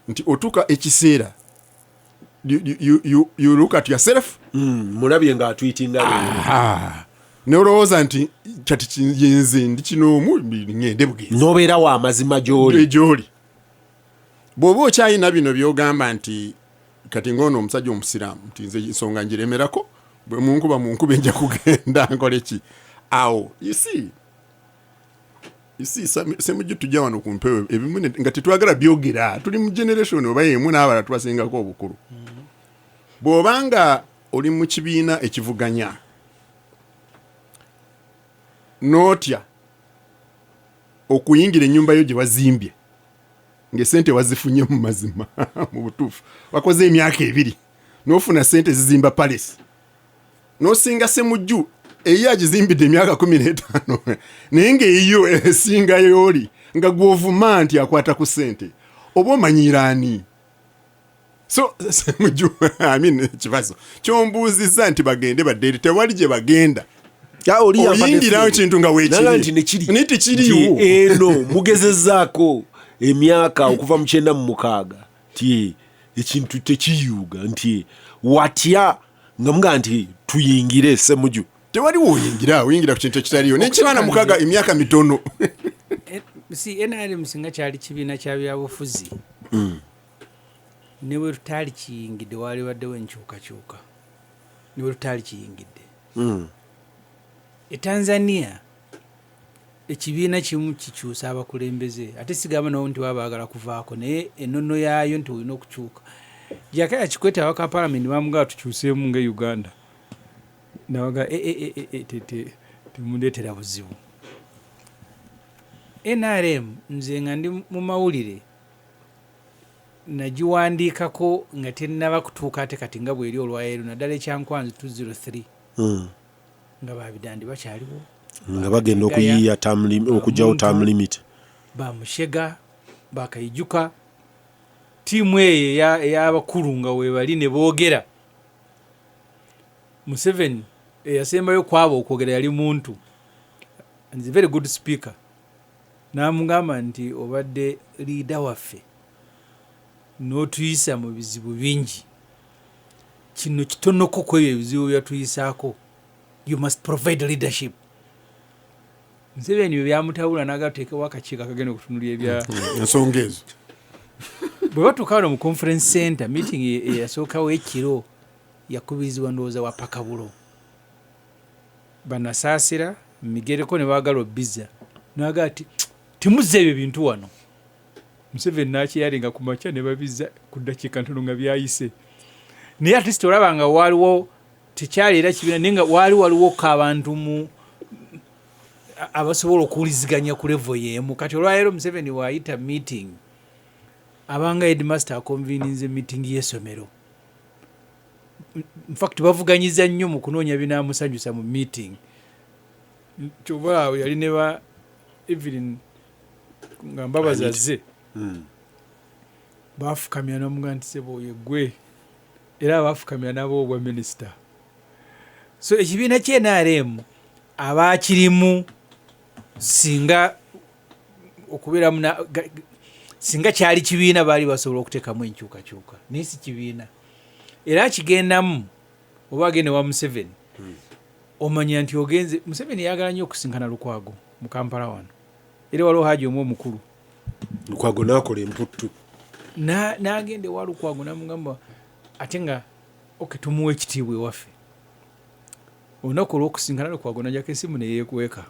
nti otuuka ekiseera you look at yourself. Mulabye ng'atwitinga leero. Ah, nolowooza nti kati yenze ndi kinoomu, ŋŋende bugenzi. N'obeerawo amazima gy'oli. Gyoli bw'oba okyalina bino byogamba nti kati ngaono omusajja omusiraamu nti nze ensonga ngiremerako, bwe munkuba munkuba, nja kugenda nkole ki awo? You see, Semujju, tujja wano ku mpewo ebimu nga tetwagala byogera. Tuli mu generation oba yemu n'abalala tubasingako obukulu. Bw'obanga oli mu kibiina ekivuganya n'otya okuyingira ennyumba yo gye wazimbye, ng'esente wazifunye mu mazima, mu butuufu wakoze emyaka 2 n'ofuna sente zizimba palace, n'osinga Semujju eyo agizimbidde emyaka 15, naye ng'eyo esinga yooli nga gw'ovuma nti akwata ku sente, oba omanyiiraani? So Semujju, I mean, ekibazo kyombuuzizza nti bagende badde eri, tewali gye bagenda. Oli yampadde Oyingirawo feeling. kintu nga weekiri. Naga nti nekiri. Naye tekiriiwo. Nti eno mugezezzaako emyaka okuva mu 96 nti ekintu tekiyuuga, nti watya nga mugaa nti tuyingire, Semuju? Tewali woyingira, oyingira ku kintu ekitaliyo nekinaana mukaaga, emyaka mitono. Si NRM singa kyali kibiina kya byabufuzi, ne bwe tutaali kiyingidde waali baddewo enkyukakyuka, ne bwe tutaali kiyingidde. E Tanzania ekibiina kimu kikyusa abakulembeze, ate sigamba nabo nti baba baagala kuvaako, naye ennono yaayo nti olina okukyuka. Jakaya Kikwete abaka palamenti bamugaba tukyuseemu nga Uganda, nabaga e, e, e, temundeetera buzibu. NRM nze nga ndi mu mawulire nagiwandiikako nga tennaba kutuuka, ate kati nga bweri olwaleero, naddala ekyankwanzi 203 nga babidandi bakyaliwo, nga bagenda okuyiiya okugyawo term limit. Bamushega, bakayijuka, ttiimu eyo ey'abakulu nga webali ne boogera. Museveni eyasembayo kwabo okwogera yali muntu and is a very good speaker, n'amugamba nti obadde leader waffe n'otuyisa mu bizibu bingi, kino kitonoko ku ebyo ebizibu byatuyisaako, you must provide leadership. Museveni bwe byamutabula n'agateekewo akakiiko akagenda okutunulira ebya ensonga ezo. Bwe batuuka wano mu conference center, meeting eyasookawo ekiro yakubirizibwa ndowooza wa pakabulo banasaasira migereko ne baagala obbiza, nagaa ti temuzza ebyo bintu wano. Museveni nakyeyalinga ku makya ne babizza ku ddakiika ntono nga byayise, naye at least olaba nga waliwo Tekyali era kibiina, naye nga waali waliwoko abantu mu abasobola okuwuliziganya ku level y'emu. Kati olwaleero Museveni waayita meeting, abanga headmaster aconveninze meeting y'essomero. Infact bavuganyiza nnyo mu kunoonya binaamusanyusa mu meeting. Kyova awo yali ne ba Evelyn nga Mbabazi azze, bafukamira namuga nti, "Sebo, oyo gwe." Era bafukamira nabo obwa minisita. So ekibiina kye NRM abakirimu, singa okubeeramu singa kyali kibiina, baali basobola okuteekamu enkyukakyuka, naye si kibiina. Era akigendamu oba agende wa Museveni, omanya nti ogenze. Museveni yagala nnyo okusinkana Lukwago mu Kampala wano, era waliwo haji omu omukulu. Lukwago nakola emputtu. N'agenda ewa Lukwago namugamba, ate nga ok, tumuwa ekitiibwa ewaffe. Olunaku olwokusinkana Lukwago najako esimu neyekweka,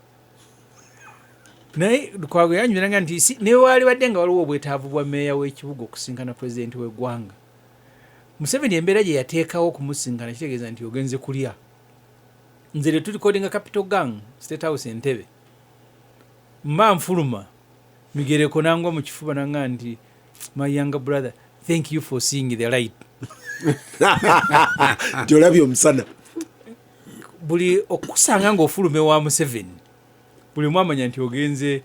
naye Lukwago yanyumiraga nti newaali badde nga waliwo obwetaavu bwa meeya w'ekibuga okusinkana pulezidenti w'eggwanga, Museveni embeera gye yateekawo okumusinkana kitegeeza nti ogenze kulya. Nze lwe turecordinga Capital Gang, State House Entebe, mba nfuluma, Migereko nangwa mu kifuba nanga nti, "My younger brother, thank you for seeing the light." Nti olabye omusana. Buli okusanga ng'ofuluma ewa Museveni, buli omu amanya nti ogenze.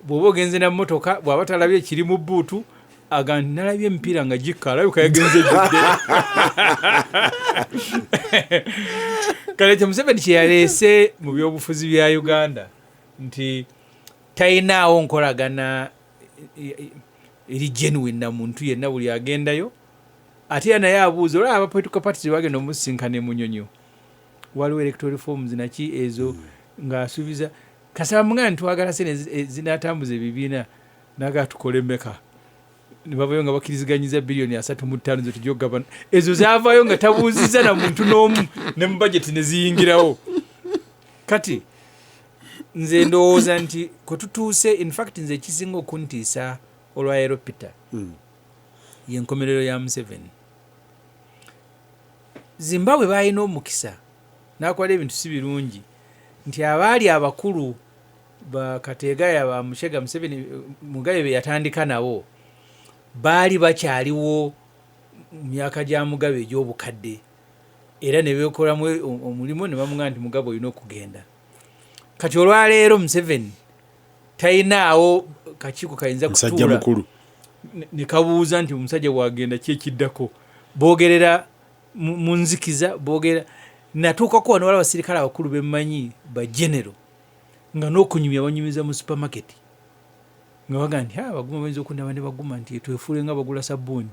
Bw'oba ogenze na mmotoka, bw'aba talabye kiri mu boot, aga nti nalabye emipiira nga gikka, alabika yagenze ejjudde. Kale ekyo Museveni kye yaleese mu byobufuzi bya Uganda, nti talinaawo nkolagana eri genuine na muntu yenna. Buli agendayo ate era naye abuuza. Olaba aba political parties bagenda omusinkana emunyonyo, waliwo electoral reforms naki ezo, ng'asuubiza kasaba muganda nti twagala sente zinatambuza ebibiina, naga tukole meka, ne bavayo nga bakkiriziganyiza biliyoni 35 zetujja okugabana. Ezo zaavaayo nga tabuuziza na muntu n'omu, ne mu budget ne ziyingirawo. Kati nze ndowooza nti kwe tutuuse, infact nze ekisinga okuntiisa olwaleero, Peter, yenkomerero ya Museveni. Zimbabwe balina omukisa nakwala ebintu si birungi, nti abaali abakulu bakategaya ba Mushega Museveni, Mugabe be yatandika nabo, baali bakyaliwo mu myaka gya Mugabe egy'obukadde, era ne beekolamu omulimu ne bamugaa nti, "Mugabe, olina okugenda." Kati olwaleero Museveni talinaawo kakiiko kayinza musajja kutuula mukulu ne kabuuza nti omusajja bwagenda ki ekiddako. Boogerera mu nzikiza, boogera natuukako wano, wala abasirikale abakulu bemmanyi, ba general, nga n'okunyumya banyumiza mu supermarket, nga baga nti, "Ah, baguma bayinza okundaba," ne baguma nti twefuule nga bagula sabbuuni,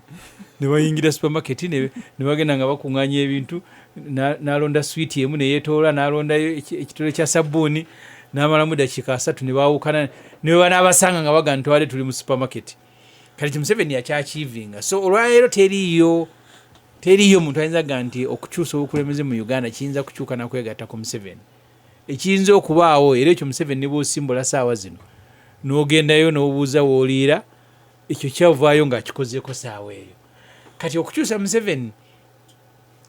ne bayingira supermarket ne bagenda nga bakuŋŋaanya ebintu. N'alonda swiiti emu neyeetoola, n'alondayo ekitole kya sabbuuni, n'amalamu dakiika 30 ne baawukana, ne bwe banaabasanga nga baga nti twali tuli mu supermarket. Kati Museveni yakyachievinga. So olwaleero teriiyo muntu ayinza ga nti okukyusa obukulembeze mu Uganda kiyinza kukyuka nakwegatta ku Museveni. Ekiyinza okubaawo, era ekyo Museveni ne bwosimbula saawa zino n'ogendayo n'obuuza wooliira, ekyo kyavaayo ng'akikozeeko saawa eyo. Kati okukyusa Museveni,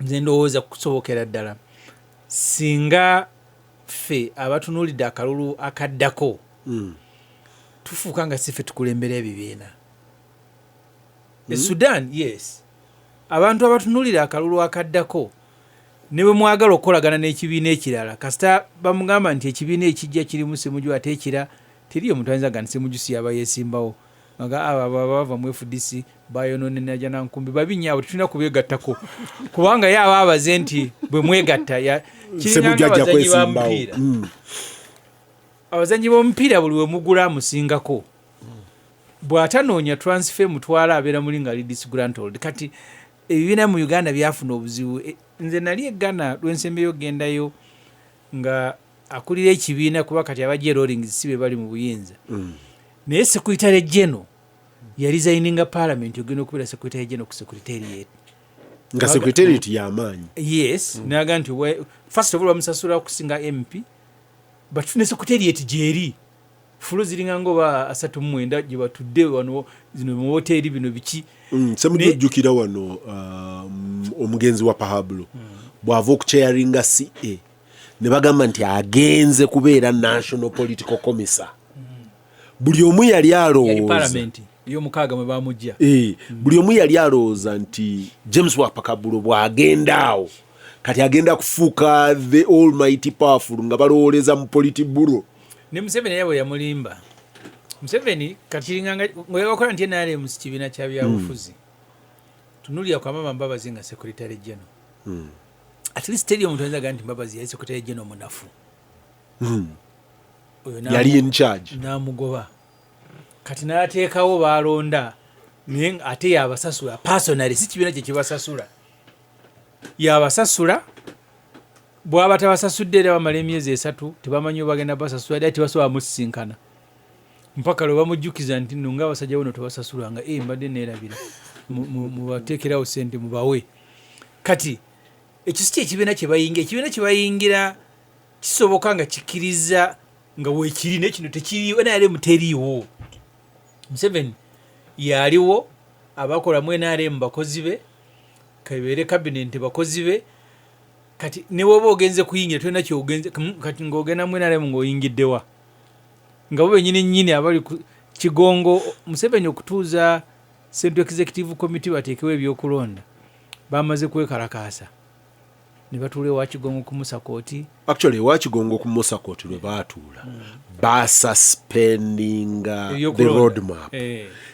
nze ndowooza kusobokera ddala singa ffe abatunuulidde akalulu akaddako tufuuka nga si ffe tukulembera ebibiina. E Sudan, yes, abantu abatunuulira akalulu akaddako, ne bwe mwagala okukolagana n'ekibiina ekirala, kasita bamugamba nti ekibiina ekijja kirimu Semuju, ate ekira teriyo muntu ayinza ga nti Semuju si yaba yeesimbawo, nga abo abava mu FDC bayonoonera Najjanankumbi, babi nnyo abo, tetulina kubeegattako, kubanga ye aba abaze nti bwe mwegatta kiringa Semuju ajja ng'abazannyi ba kwesimbawo. mupiira. Abazannyi b'omupiira buli we mugula amusingako, bw'atanoonya transfer mutwala, abeera muli nga ali disgruntled. Kati ebibiina mu Uganda byafuna obuzibu. Nze nali e Ghana lwensembeyo ogendayo, nga akulira ekibiina, kuba kati abajja Rawlings si be bali mu buyinza, naye secretary general yaresigninga parliament ogenda okubeera secretary general ku secretariat. Nga secretariat y'amaanyi. Yes, naga nti first of all bamusasula okusinga MP, but ne secretariat gyeri floor ziringa ngaoba 39 gye batudde wano, zino mu woteeri, bino biki. Semuju, ojjukira wano omugenzi wa Pahablo. Bw'ava okuchairinga CA, ne bagamba nti agenze kubeera national political commissar. Buli omu yali Yali alowooza palamenti ey'omukaaga mwe bamujja. Buli omu yali alowooza nti James Wapakabulo bw'agenda awo kati agenda kufuuka the almighty powerful, nga balowooleza mu politburo. Ne Museveni era bwe yamulimba. Museveni kati kiringanga ngaoyabakola nti NRM si kibiina kya byabufuzi. Tunulira kwa Mama Mbabazi nga secretary general. At least teri omuntu ayinza gamba nti Mbabazi yali secretary general munafu. Oyo Yali in charge. N'amugoba. Kati n'ateekawo baalonda, naye ate yabasasula personally, si kibiina kye kibasasula, yabasasula. Bw'aba tabasasudde era bamala emyezi 3 tebamanyi oba bagenda basasula, era tebasobola musisinkana mpaka lwe bamujjukiza nti nno ng'abasajja bono tebasasula, nga mbadde neerabira, mubateekerawo sente mubawe. Kati ekyo si kyekibiina kye bayingira. Ekibiina kye bayingira kisoboka nga kikkiriza nga weekiri, naye kino tekiriiwo. NRM teriiwo. Museveni yaliwo, abakola mu NRM bakozi be, kabeere cabinet bakozi be. Kati ne bwoba ogenze kuyingira tolina kyogenze. Kati ng'ogenda mu NRM ng'oyingiddewa nga bo benyini nnyini abali ku Kigongo? Museveni okutuuza Central Executive Committee bateekewo ebyokulonda, bamaze kwekalakaasa ne batuula ewa Kigongo ku Musa Kooti. Actually, ewa Kigongo ku Musa Kooti lwe baatuula, basuspendinga the Ebyokulonda. roadmap.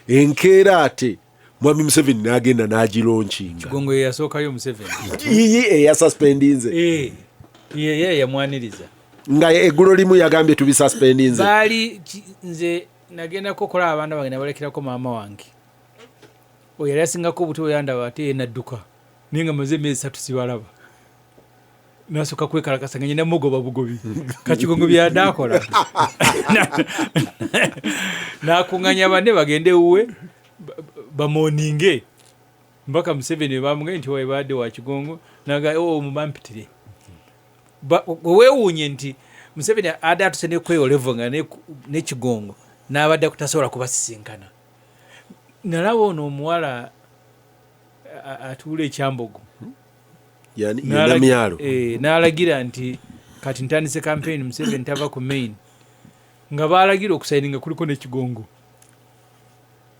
Enkeera ate mwami Museveni n'agenda n'agilaunchinga. Kigongo ye yasookayo Museveni. Yiyi eyasuspendinze. Ye yamwaniriza. Nga eggulo limu yagambye tubisuspendinze. Baali nze nagendako okola abaana bange, nabalekerako maama wange oyo yali asingako obuto. Yandaba ate ye nadduka, naye nga maze emyezi 3 sibalaba. Nasooka kwekalakasa nga nyina mugoba bugobi. Kakigongo byadde akola, nakuŋŋanya banne bagende ewuwe bamourninge mpaka Museveni bamugambye nti waibadde wa Kigongo naga, "Oh, mubampitire." Weewuunye nti Museveni adde atuse nekweyo level nga nekigongo n'abadde tasobola kubasisinkana. Nalaba ono omuwala atuula ekyambogo. Yani Namyalo. N'alagira nti kati ntandise campaign, Museveni tava ku main, nga balagira okusayininga kuliko nekigongo,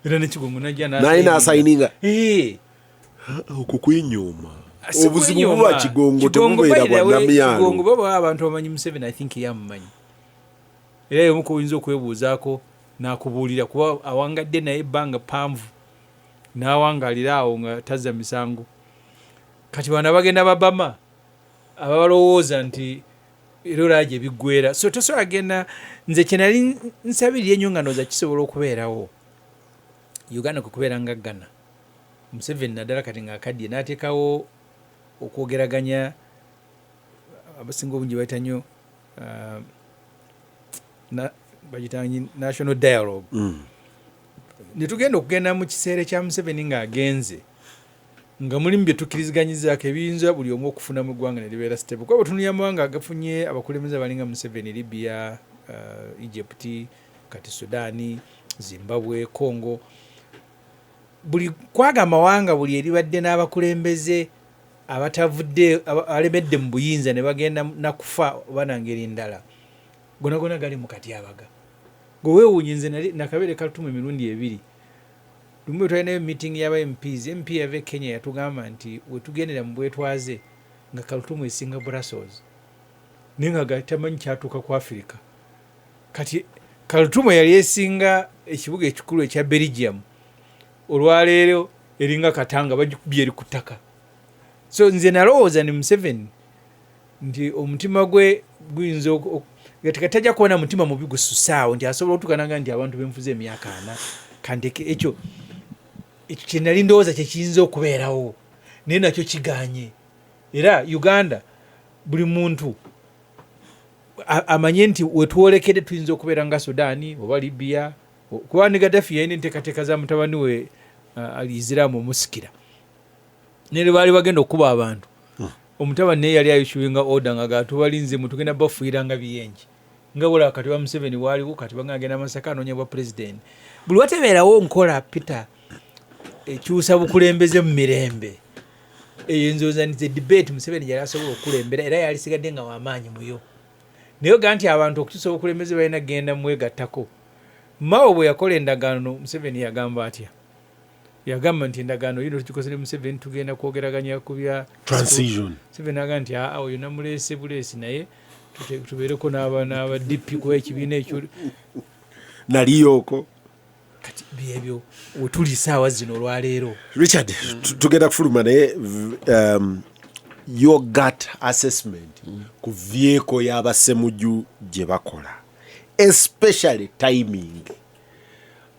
era nekigongo najja. Naye n'asayininga. Eh. Okwo kwenyuma. Si Obuzibu kwenyoma. buba Kigongo, Kigongo tebubeera by the bwa way, Namyalo. Kigongo baba abantu bamanyi Museveni, I think yamumanyi, era yomu kuyinza okwebuuzaako n'akubuulira, kuba awangadde naye ebbanga ppanvu n'awangalira awo nga tazza misango. Kati bano abagenda babama ababalowooza nti era olaba gye biggweera, so tosobola genda. Nze kyenali nsabirira ennyo nga ndowooza kisobola okubeerawo Uganda kwe kubeera nga Ghana. Museveni naddala kati ng'akaddiye n'ateekawo okwogeraganya, abasinga obungi bayita nnyo bagita national dialogue. Ne tugenda okugenda mu kiseera kya Museveni ng'agenze nga mulimu bye tukkiriziganyizaako ebiyinza buli omu okufuna mu ggwanga ne libeera stable, kuba bwe mawanga agafunye abakulembeze abalinga Museveni, Libya, Egypt, kati Sudaani, Zimbabwe, Congo, buli kwaga amawanga buli eribadde n'abakulembeze abatavudde abalemedde mu buyinza ne bagenda nakufa oba nangeri ndala, gona gona gali mu katyabaga. Gwe weewuunye, nze nali nakabeere Khartoum emirundi ebiri. Lumu bwe twalinayo meeting y'aba MPs, MP yava e Kenya yatugamba nti wetugendera mu bwetwaze nga Khartoum esinga Brussels, naye nga tamanyi kyatuuka ku Africa. Kati Khartoum yali esinga ekibuga ekikulu ekya Belgium, olwaleero eringa Katanga, bagikubye eri ku ttaka. So nze nalowooza ni Museveni nti omutima gwe guyinza kati tajja kubona mutima mubi gususaawo nti asobola okutuukanaga nti abantu benfuza emyaka 40 kandeke. Ekyo kyenali ndowooza kyekiyinza okubeerawo, naye nakyo kiganye. Era Uganda buli muntu amanye nti wetwolekedde tuyinza okubeera nga Sudaani oba Libya, kuba ne Gaddafi yalina enteekateeka za mutabani we Alisiraamu omusikira, ne baali bagenda okukuba abantu. Omutabani naye yali aissuinga order nga gatubalinze mutugenda bafuuyira nga biyenje, nga bwolaba kati wa Museveni waaliwo kati banga agenda Masaka anoonya bwa pulezidenti. Buli watebeerawo nkola Peter ekyusa bukulembeze mu mirembe. Eyo nzooza nti debate Museveni yali asobola okukulembera, era yalisigadde nga wamaanyi muyo. Naye oga nti abantu okukyusa obukulembeze balina kugenda mwegattako. Mao bwe yakola endagaano, Museveni yagamba atya? Yagamba nti endagaano yino tukikoze ne Museveni, tugenda kwogeraganya ku bya transition. Museveni agamba nti aa, oyo namuleese buleesi, naye tubeereko n'aba DP, kuba ekibiina ekyo Naliyooko. Kati byebyo wetuli saawa zino olwaleero. Richard, tugenda kufuluma, naye your gut assessment ku vehicle y'abasemuju gye bakola, especially timing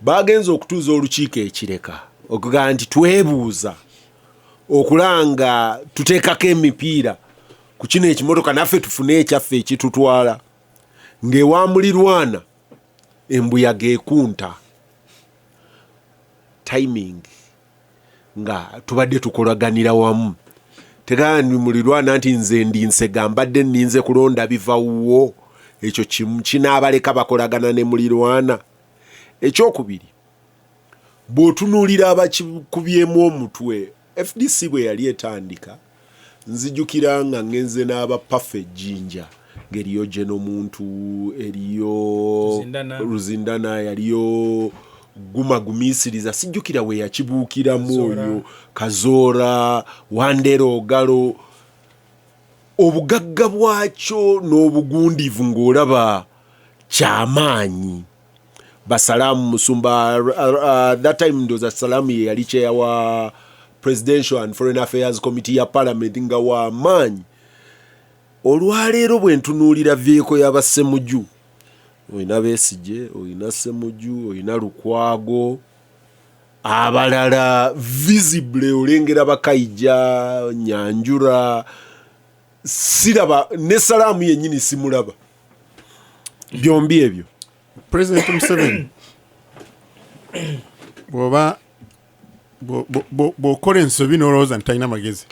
bagenza okutuuza olukiiko ekireka okugamba nti twebuuza okulanga tuteekako emipiira ku kino ekimotoka, naffe tufune ekyaffe ekitutwala ng'ewamulirwana embuyaga ekunta, timing nga tubadde tukolaganira wamu, tegani mulirwana nti nze ndi nsega, mbadde nninze kulonda biva wuwo. Ekyo kimu kinaabaleka bakolagana ne mulirwana. Ekyokubiri, bw'otunuulira abakikubyemu omutwe, FDC bwe yali etandika, nzijukira nga ngenze n'abapafa ejjinja, ng'eriyo Geno Muntu, eriyo Ruzindana. Ruzindana, yaliyo Guma Gumiisiriza, sijjukira we yakibuukiramu. Kazoora. Oyo Kazoora, Wandera Ogalo, obugagga bwakyo n'obugundiivu ng'olaba kyamaanyi. Basalaamu Musumba, that time ndoza Salaamu ye yali chair wa Presidential and Foreign Affairs Committee ya Parliament, nga wamaanyi. Olwaleero bwe ntunuulira vehicle y'abasemuju, olina Besigye, olina Semuju, olina Lukwago, abalala visible olengera Bakaija, Nyanjura, siraba ne Salaamu yennyini simulaba. Byombi ebyo. President Museveni, bw'oba bw'okola ensobi n'olowooza nti talina magezi,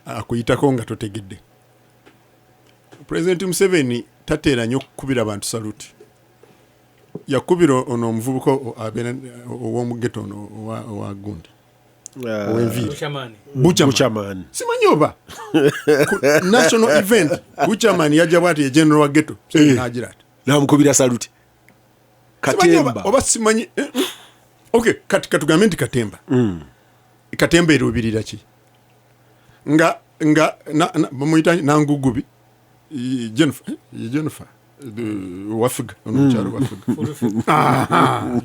akuyitako nga totegedde. President Museveni tateera nnyo kukubira bantu saluti. Yakubira ono omuvubuka abeera ow'omugeto ono owa gundi ow'enviiri. Buchaman. Buchaman. Buchaman. Simanyi oba ku national event Buchaman yajja bwati, ye general wa ghetto, nagira ati namukubira saluti. Simanyi Katemba. Oba simanyi, okay, kati katugambe nti Katemba, Katemba eruubirira ki nga bamuyita Nangugubi, Jennifer, eh, Jennifer, wafiga ono omukyalo wafiga. Aha.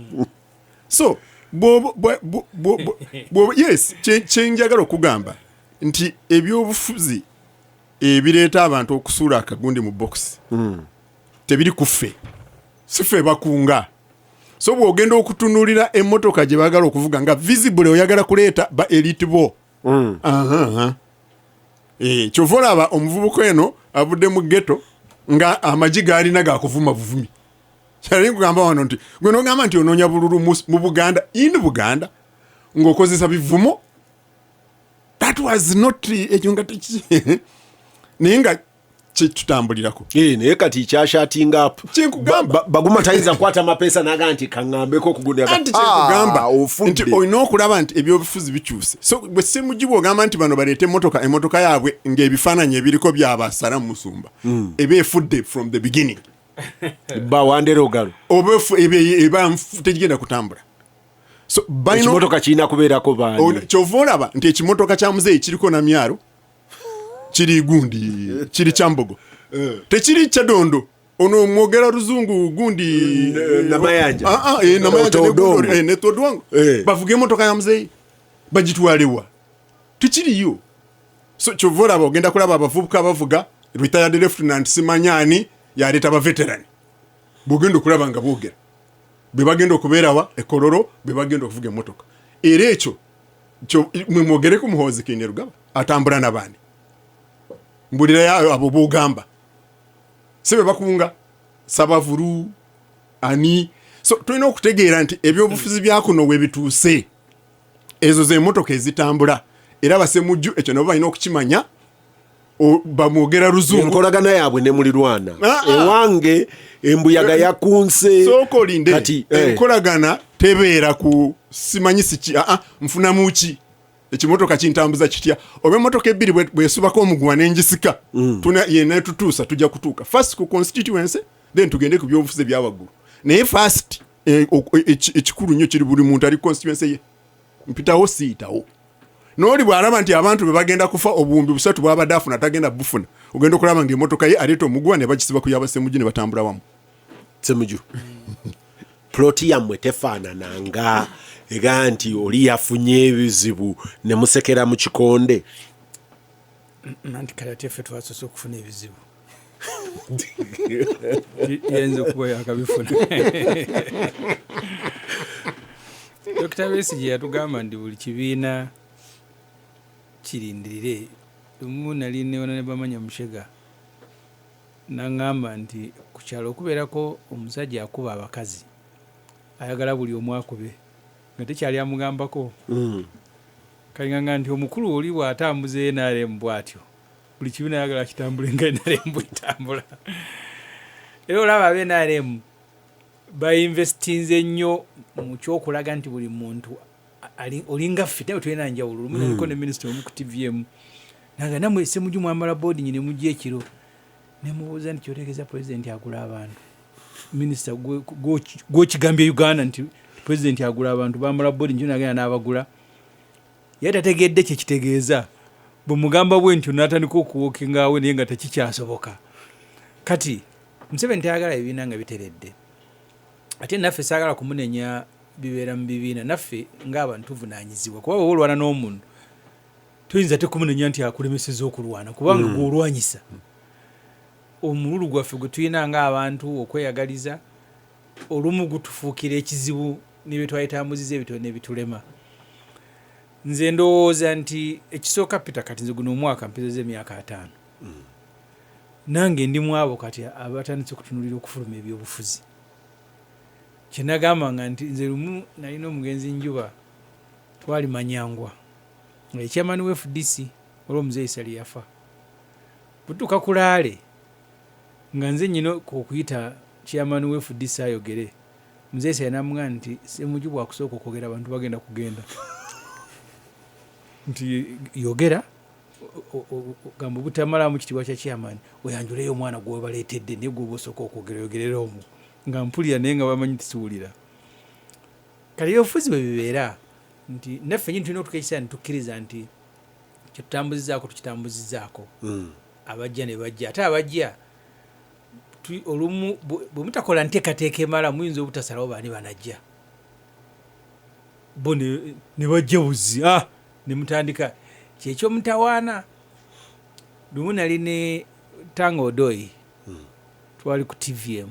So yes, kyenjagala okugamba nti ebyobufuzi ebireeta abantu okusuula akagundi mu box tebiri kuffe, si ffe bakunga. So bw'ogenda okutunuulira emmotoka gye baagala okuvuga nga visible, oyagala kuleeta ba elite bo. Aha, aha. Eh, kyova olaba omuvubuka eno avudde mu ghetto nga amagi gaalina gakuvuma buvumi. Kyali nkugamba wano nti gwe nogamba nti onoonya bululu mu Buganda, in Buganda ng'okozesa bivumo, that was not ekyo nga naye nga kyetutambulirako. Eh, naye kati kyashatinga up. Kyenkugamba. Baguma tayinza kukwata mapeesa naga nti kaŋŋambeko okugundira. Anti kyekugamba nti Ofudde. Olina okulaba nti ebyobufuzi bikyuse. So bwe Semujibu ogamba nti bano baleete emotoka, emotoka yaabwe ng'ebifaananyi ebiriko byabasala musumba, eba efudde from the beginning. Bawandera Ogalo. Oba eba tegigenda kutambula. So balina Ekimotoka kirina kubeerako baani? Kyova olaba nti ekimotoka kya muzeeyi kiriko namyalo, kiri gundi, kiri Kyambogo, tekiri Kyadondo. Ono mwogera luzungu gundi. Namayanja. Ah, ah, Namayanja ne Todwong. Gundi, ne Todwong. Bavuga emotoka ya muzeeyi bagitwalewa? Tekiriyo. So kyova olaba ogenda kulaba abavubuka bavuga retired lieutenant, simanyani yaleeta ba veteran. Bwogenda okulaba nga boogera bwe bagenda okubeerawa ekololo, bwe bagenda okuvuga emotoka. Era ekyo mwe mwogereko Muhoozi Kainerugaba atambula nabaani? Mbulirayo abo bogamba si be bakunga Sabavulu ani. So tulina okutegeera nti ebyobufuzi byakuno we bituuse, ezo zemotoka ezitambula. Era basemujju ekyo nabo balina okukimanya, bamwogera luzungu. Enkolagana yaabwe ne mulirwana. Ah, ah. Ewange embuyaga yakunse. Sooka olinde. Kati Enkolagana tebeera ku simanyi siki, aa, nfunamu ki. Ekimotoka kintambuza kitya? Oba emotoka ebbiri bwesubako omuguwa nengisika, yenetutuusa, tujja kutuuka first ku constituency, then tugende ku byobufuzi ebyawaggulu. Naye first ekikulu nnyo kiri buli muntu ali constituency ye, mpitawo siyitawo. N'oli bw'alaba nti abantu be bagenda kufa, 3000 bw'abadde afuna tagenda bufuna, ogenda okulaba nga emotoka ye aleeta omuguwa ne bagisiba ku yabasemuju ne batambula wamu. Semuju, plot yammwe tefaanana nga ega nti oli yafunye ebizibu ne musekera mu kikonde? Anti kale ate ffe twasoose okufuna ebizibu, yayinza okuba yakabifuna. Dr Besigye yatugamba nti buli kibiina kirindirire. Lumu nali newona ne Bamanya Mushega, naŋŋamba nti ku kyalo okubeerako omusajja akuba abakazi, ayagala buli omu akube, nga tekyali amugambako. Kalinganga nti omukulu oli bw'atambuza NRM bw'atyo, buli kibiina ayagala kitambule nga NRM bwetambula. Era olaba aba NRM bainvestinze nnyo mu kyokulaga nti buli muntu olinga ffe, nawe tulina njawulo. Lumu naliko ne minisita omu ku TV emu, nanga namwe Semuju mwambala boarding ne mujja ekiro. Nemubuuza nti kyotegeeza pulezidenti agula abantu? Minisita, gwokigambye Uganda nti pulezidenti agula abantu bambala boarding, kyo nagenda n'abagula. Yali tategedde kyekitegeeza. Bwe mugamba bwe ntyo n'atandika okuwokingawe, naye nga tekikyasoboka. Kati Museveni tayagala bibiina nga biteredde, ate naffe saagala kumunenya bibeera mu bibiina. Naffe ng'abantu tuvunaanyizibwa, kuba bwe olwana n'omuntu toyinza te kumunenya nti akulemeseza okulwana, kubanga gw'olwanyisa. Omululu gwaffe gwe tulina ng'abantu okweyagaliza olumu gutufuukira ekizibu ne bye twalitambuziza ebitono ne bitulema. Nze ndowooza nti ekisooka, Peter, kati nze guno omwaka mpezeza emyaka 50. Nange ndi mu abo kati abatandise okutunulira okufuluma ebyobufuzi. Kyenagambanga nti nze lumu nalina omugenzi Njuba, twali Manyangwa nga ye chairman wa FDC, olwo omuzeeyi Sali yafa. Bwetutuuka ku rally nga nze nyina okuyita chairman wa FDC ayogere, muzeeyi Sali namugamba nti Semuju bwakusooka okwogera abantu bagenda kugenda, nti yogera gamba obutamalamu kitiibwa kya chairman, oyanjuleyo omwana gwebaleetedde, naye gwoba osooka okwogera oyogerera omwo. Nga mpulira naye nga bamanyi tisiwulira. Kati ebyobufuzi bwe bibeera nti naffe nyini tulina okutuuka ekiseera netukkiriza nti kyetutambuzizaako tukitambuzizaako. Abajja ne bajja, ate abajja olumu bwe mutakola nteekateeka emala muyinza obutasalawo baani banajja, bo ne bajja buzi, ne mutandika kyekyomutawaana. Lumu nali ne Tanga Odoi, twali ku TVM,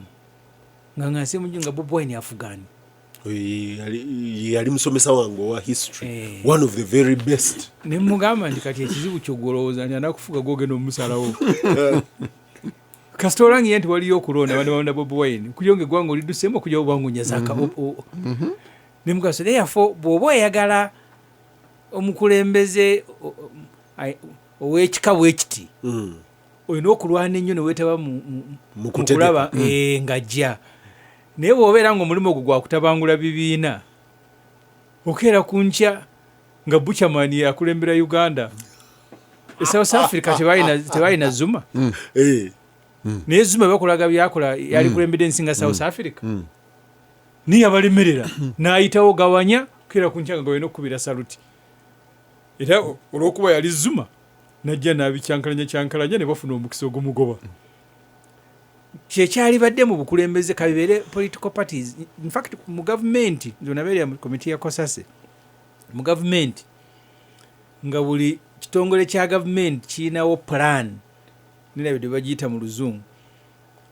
nga Nsemuju nga Bobi Wine afugani. Yali musomesa wange owa history. One of the very best. Ne mugamba nti kati ekizibu kyogolowooza nti anakufuga gwogenda omusalawo, kasita olangiye nti waliyo okulonda bano balonda Bobi Wine kuyo nga eggwanga oliddusemu okujja obangunyazaka. Ne mugamba, so therefore bw'oba oyagala omukulembeze ow'ekika bwekiti, olina okulwana ennyo neweetaba mu kulaba ng'ajja. Naye bw'obeera nga omulimu ogwo gwakutabangula bibiina, okeera ku nkya nga Buchaman akulembera Uganda. E South Africa tebalina Zuma? Naye Zuma bakolaga byakola, yalikulembedde ensi nga South Africa, naye yabalemerera n'ayitawo gawanya. Keera ku nkya nga galina okukubira saluti, era olw'okuba yali Zuma najja n'abikyankalanya kyankalanya ne bafuna omukisa ogumugoba. Kyekyalibadde mu bukulembeze, kabibeere political parties. In fact mu gavumenti, nze nabeerera mu komiti ya COSASE, mu gavumenti nga buli kitongole kya gavumenti kirinawo plan, nerabidde bagiyita mu Luzungu,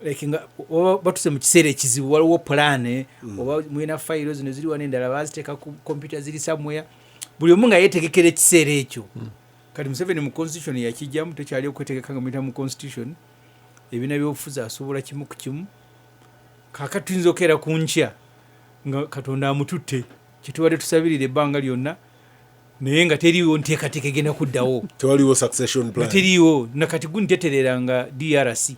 like nga oba batuse mu kiseera ekizibu waliwo plan, oba mulina fayiro zino ziri wano, endala baziteeka ku kompyuta ziri somewhere, buli omu nga yeetegekera ekiseera ekyo. Kati Museveni mu constitution yakijjamu, tekyali okwetegeka nga muyita mu constitution. Ebibiina byobufuzi asobola kimu ku kimu. Kaakati tuyinza okukeera ku nkya nga Katonda amututte, kyetubadde tusabirira ebbanga lyonna, naye nga teriiwo nteekateeka egenda kuddawo. Tewaliwo succession Nga plan. Teriiwo nakati gunteterera nga DRC.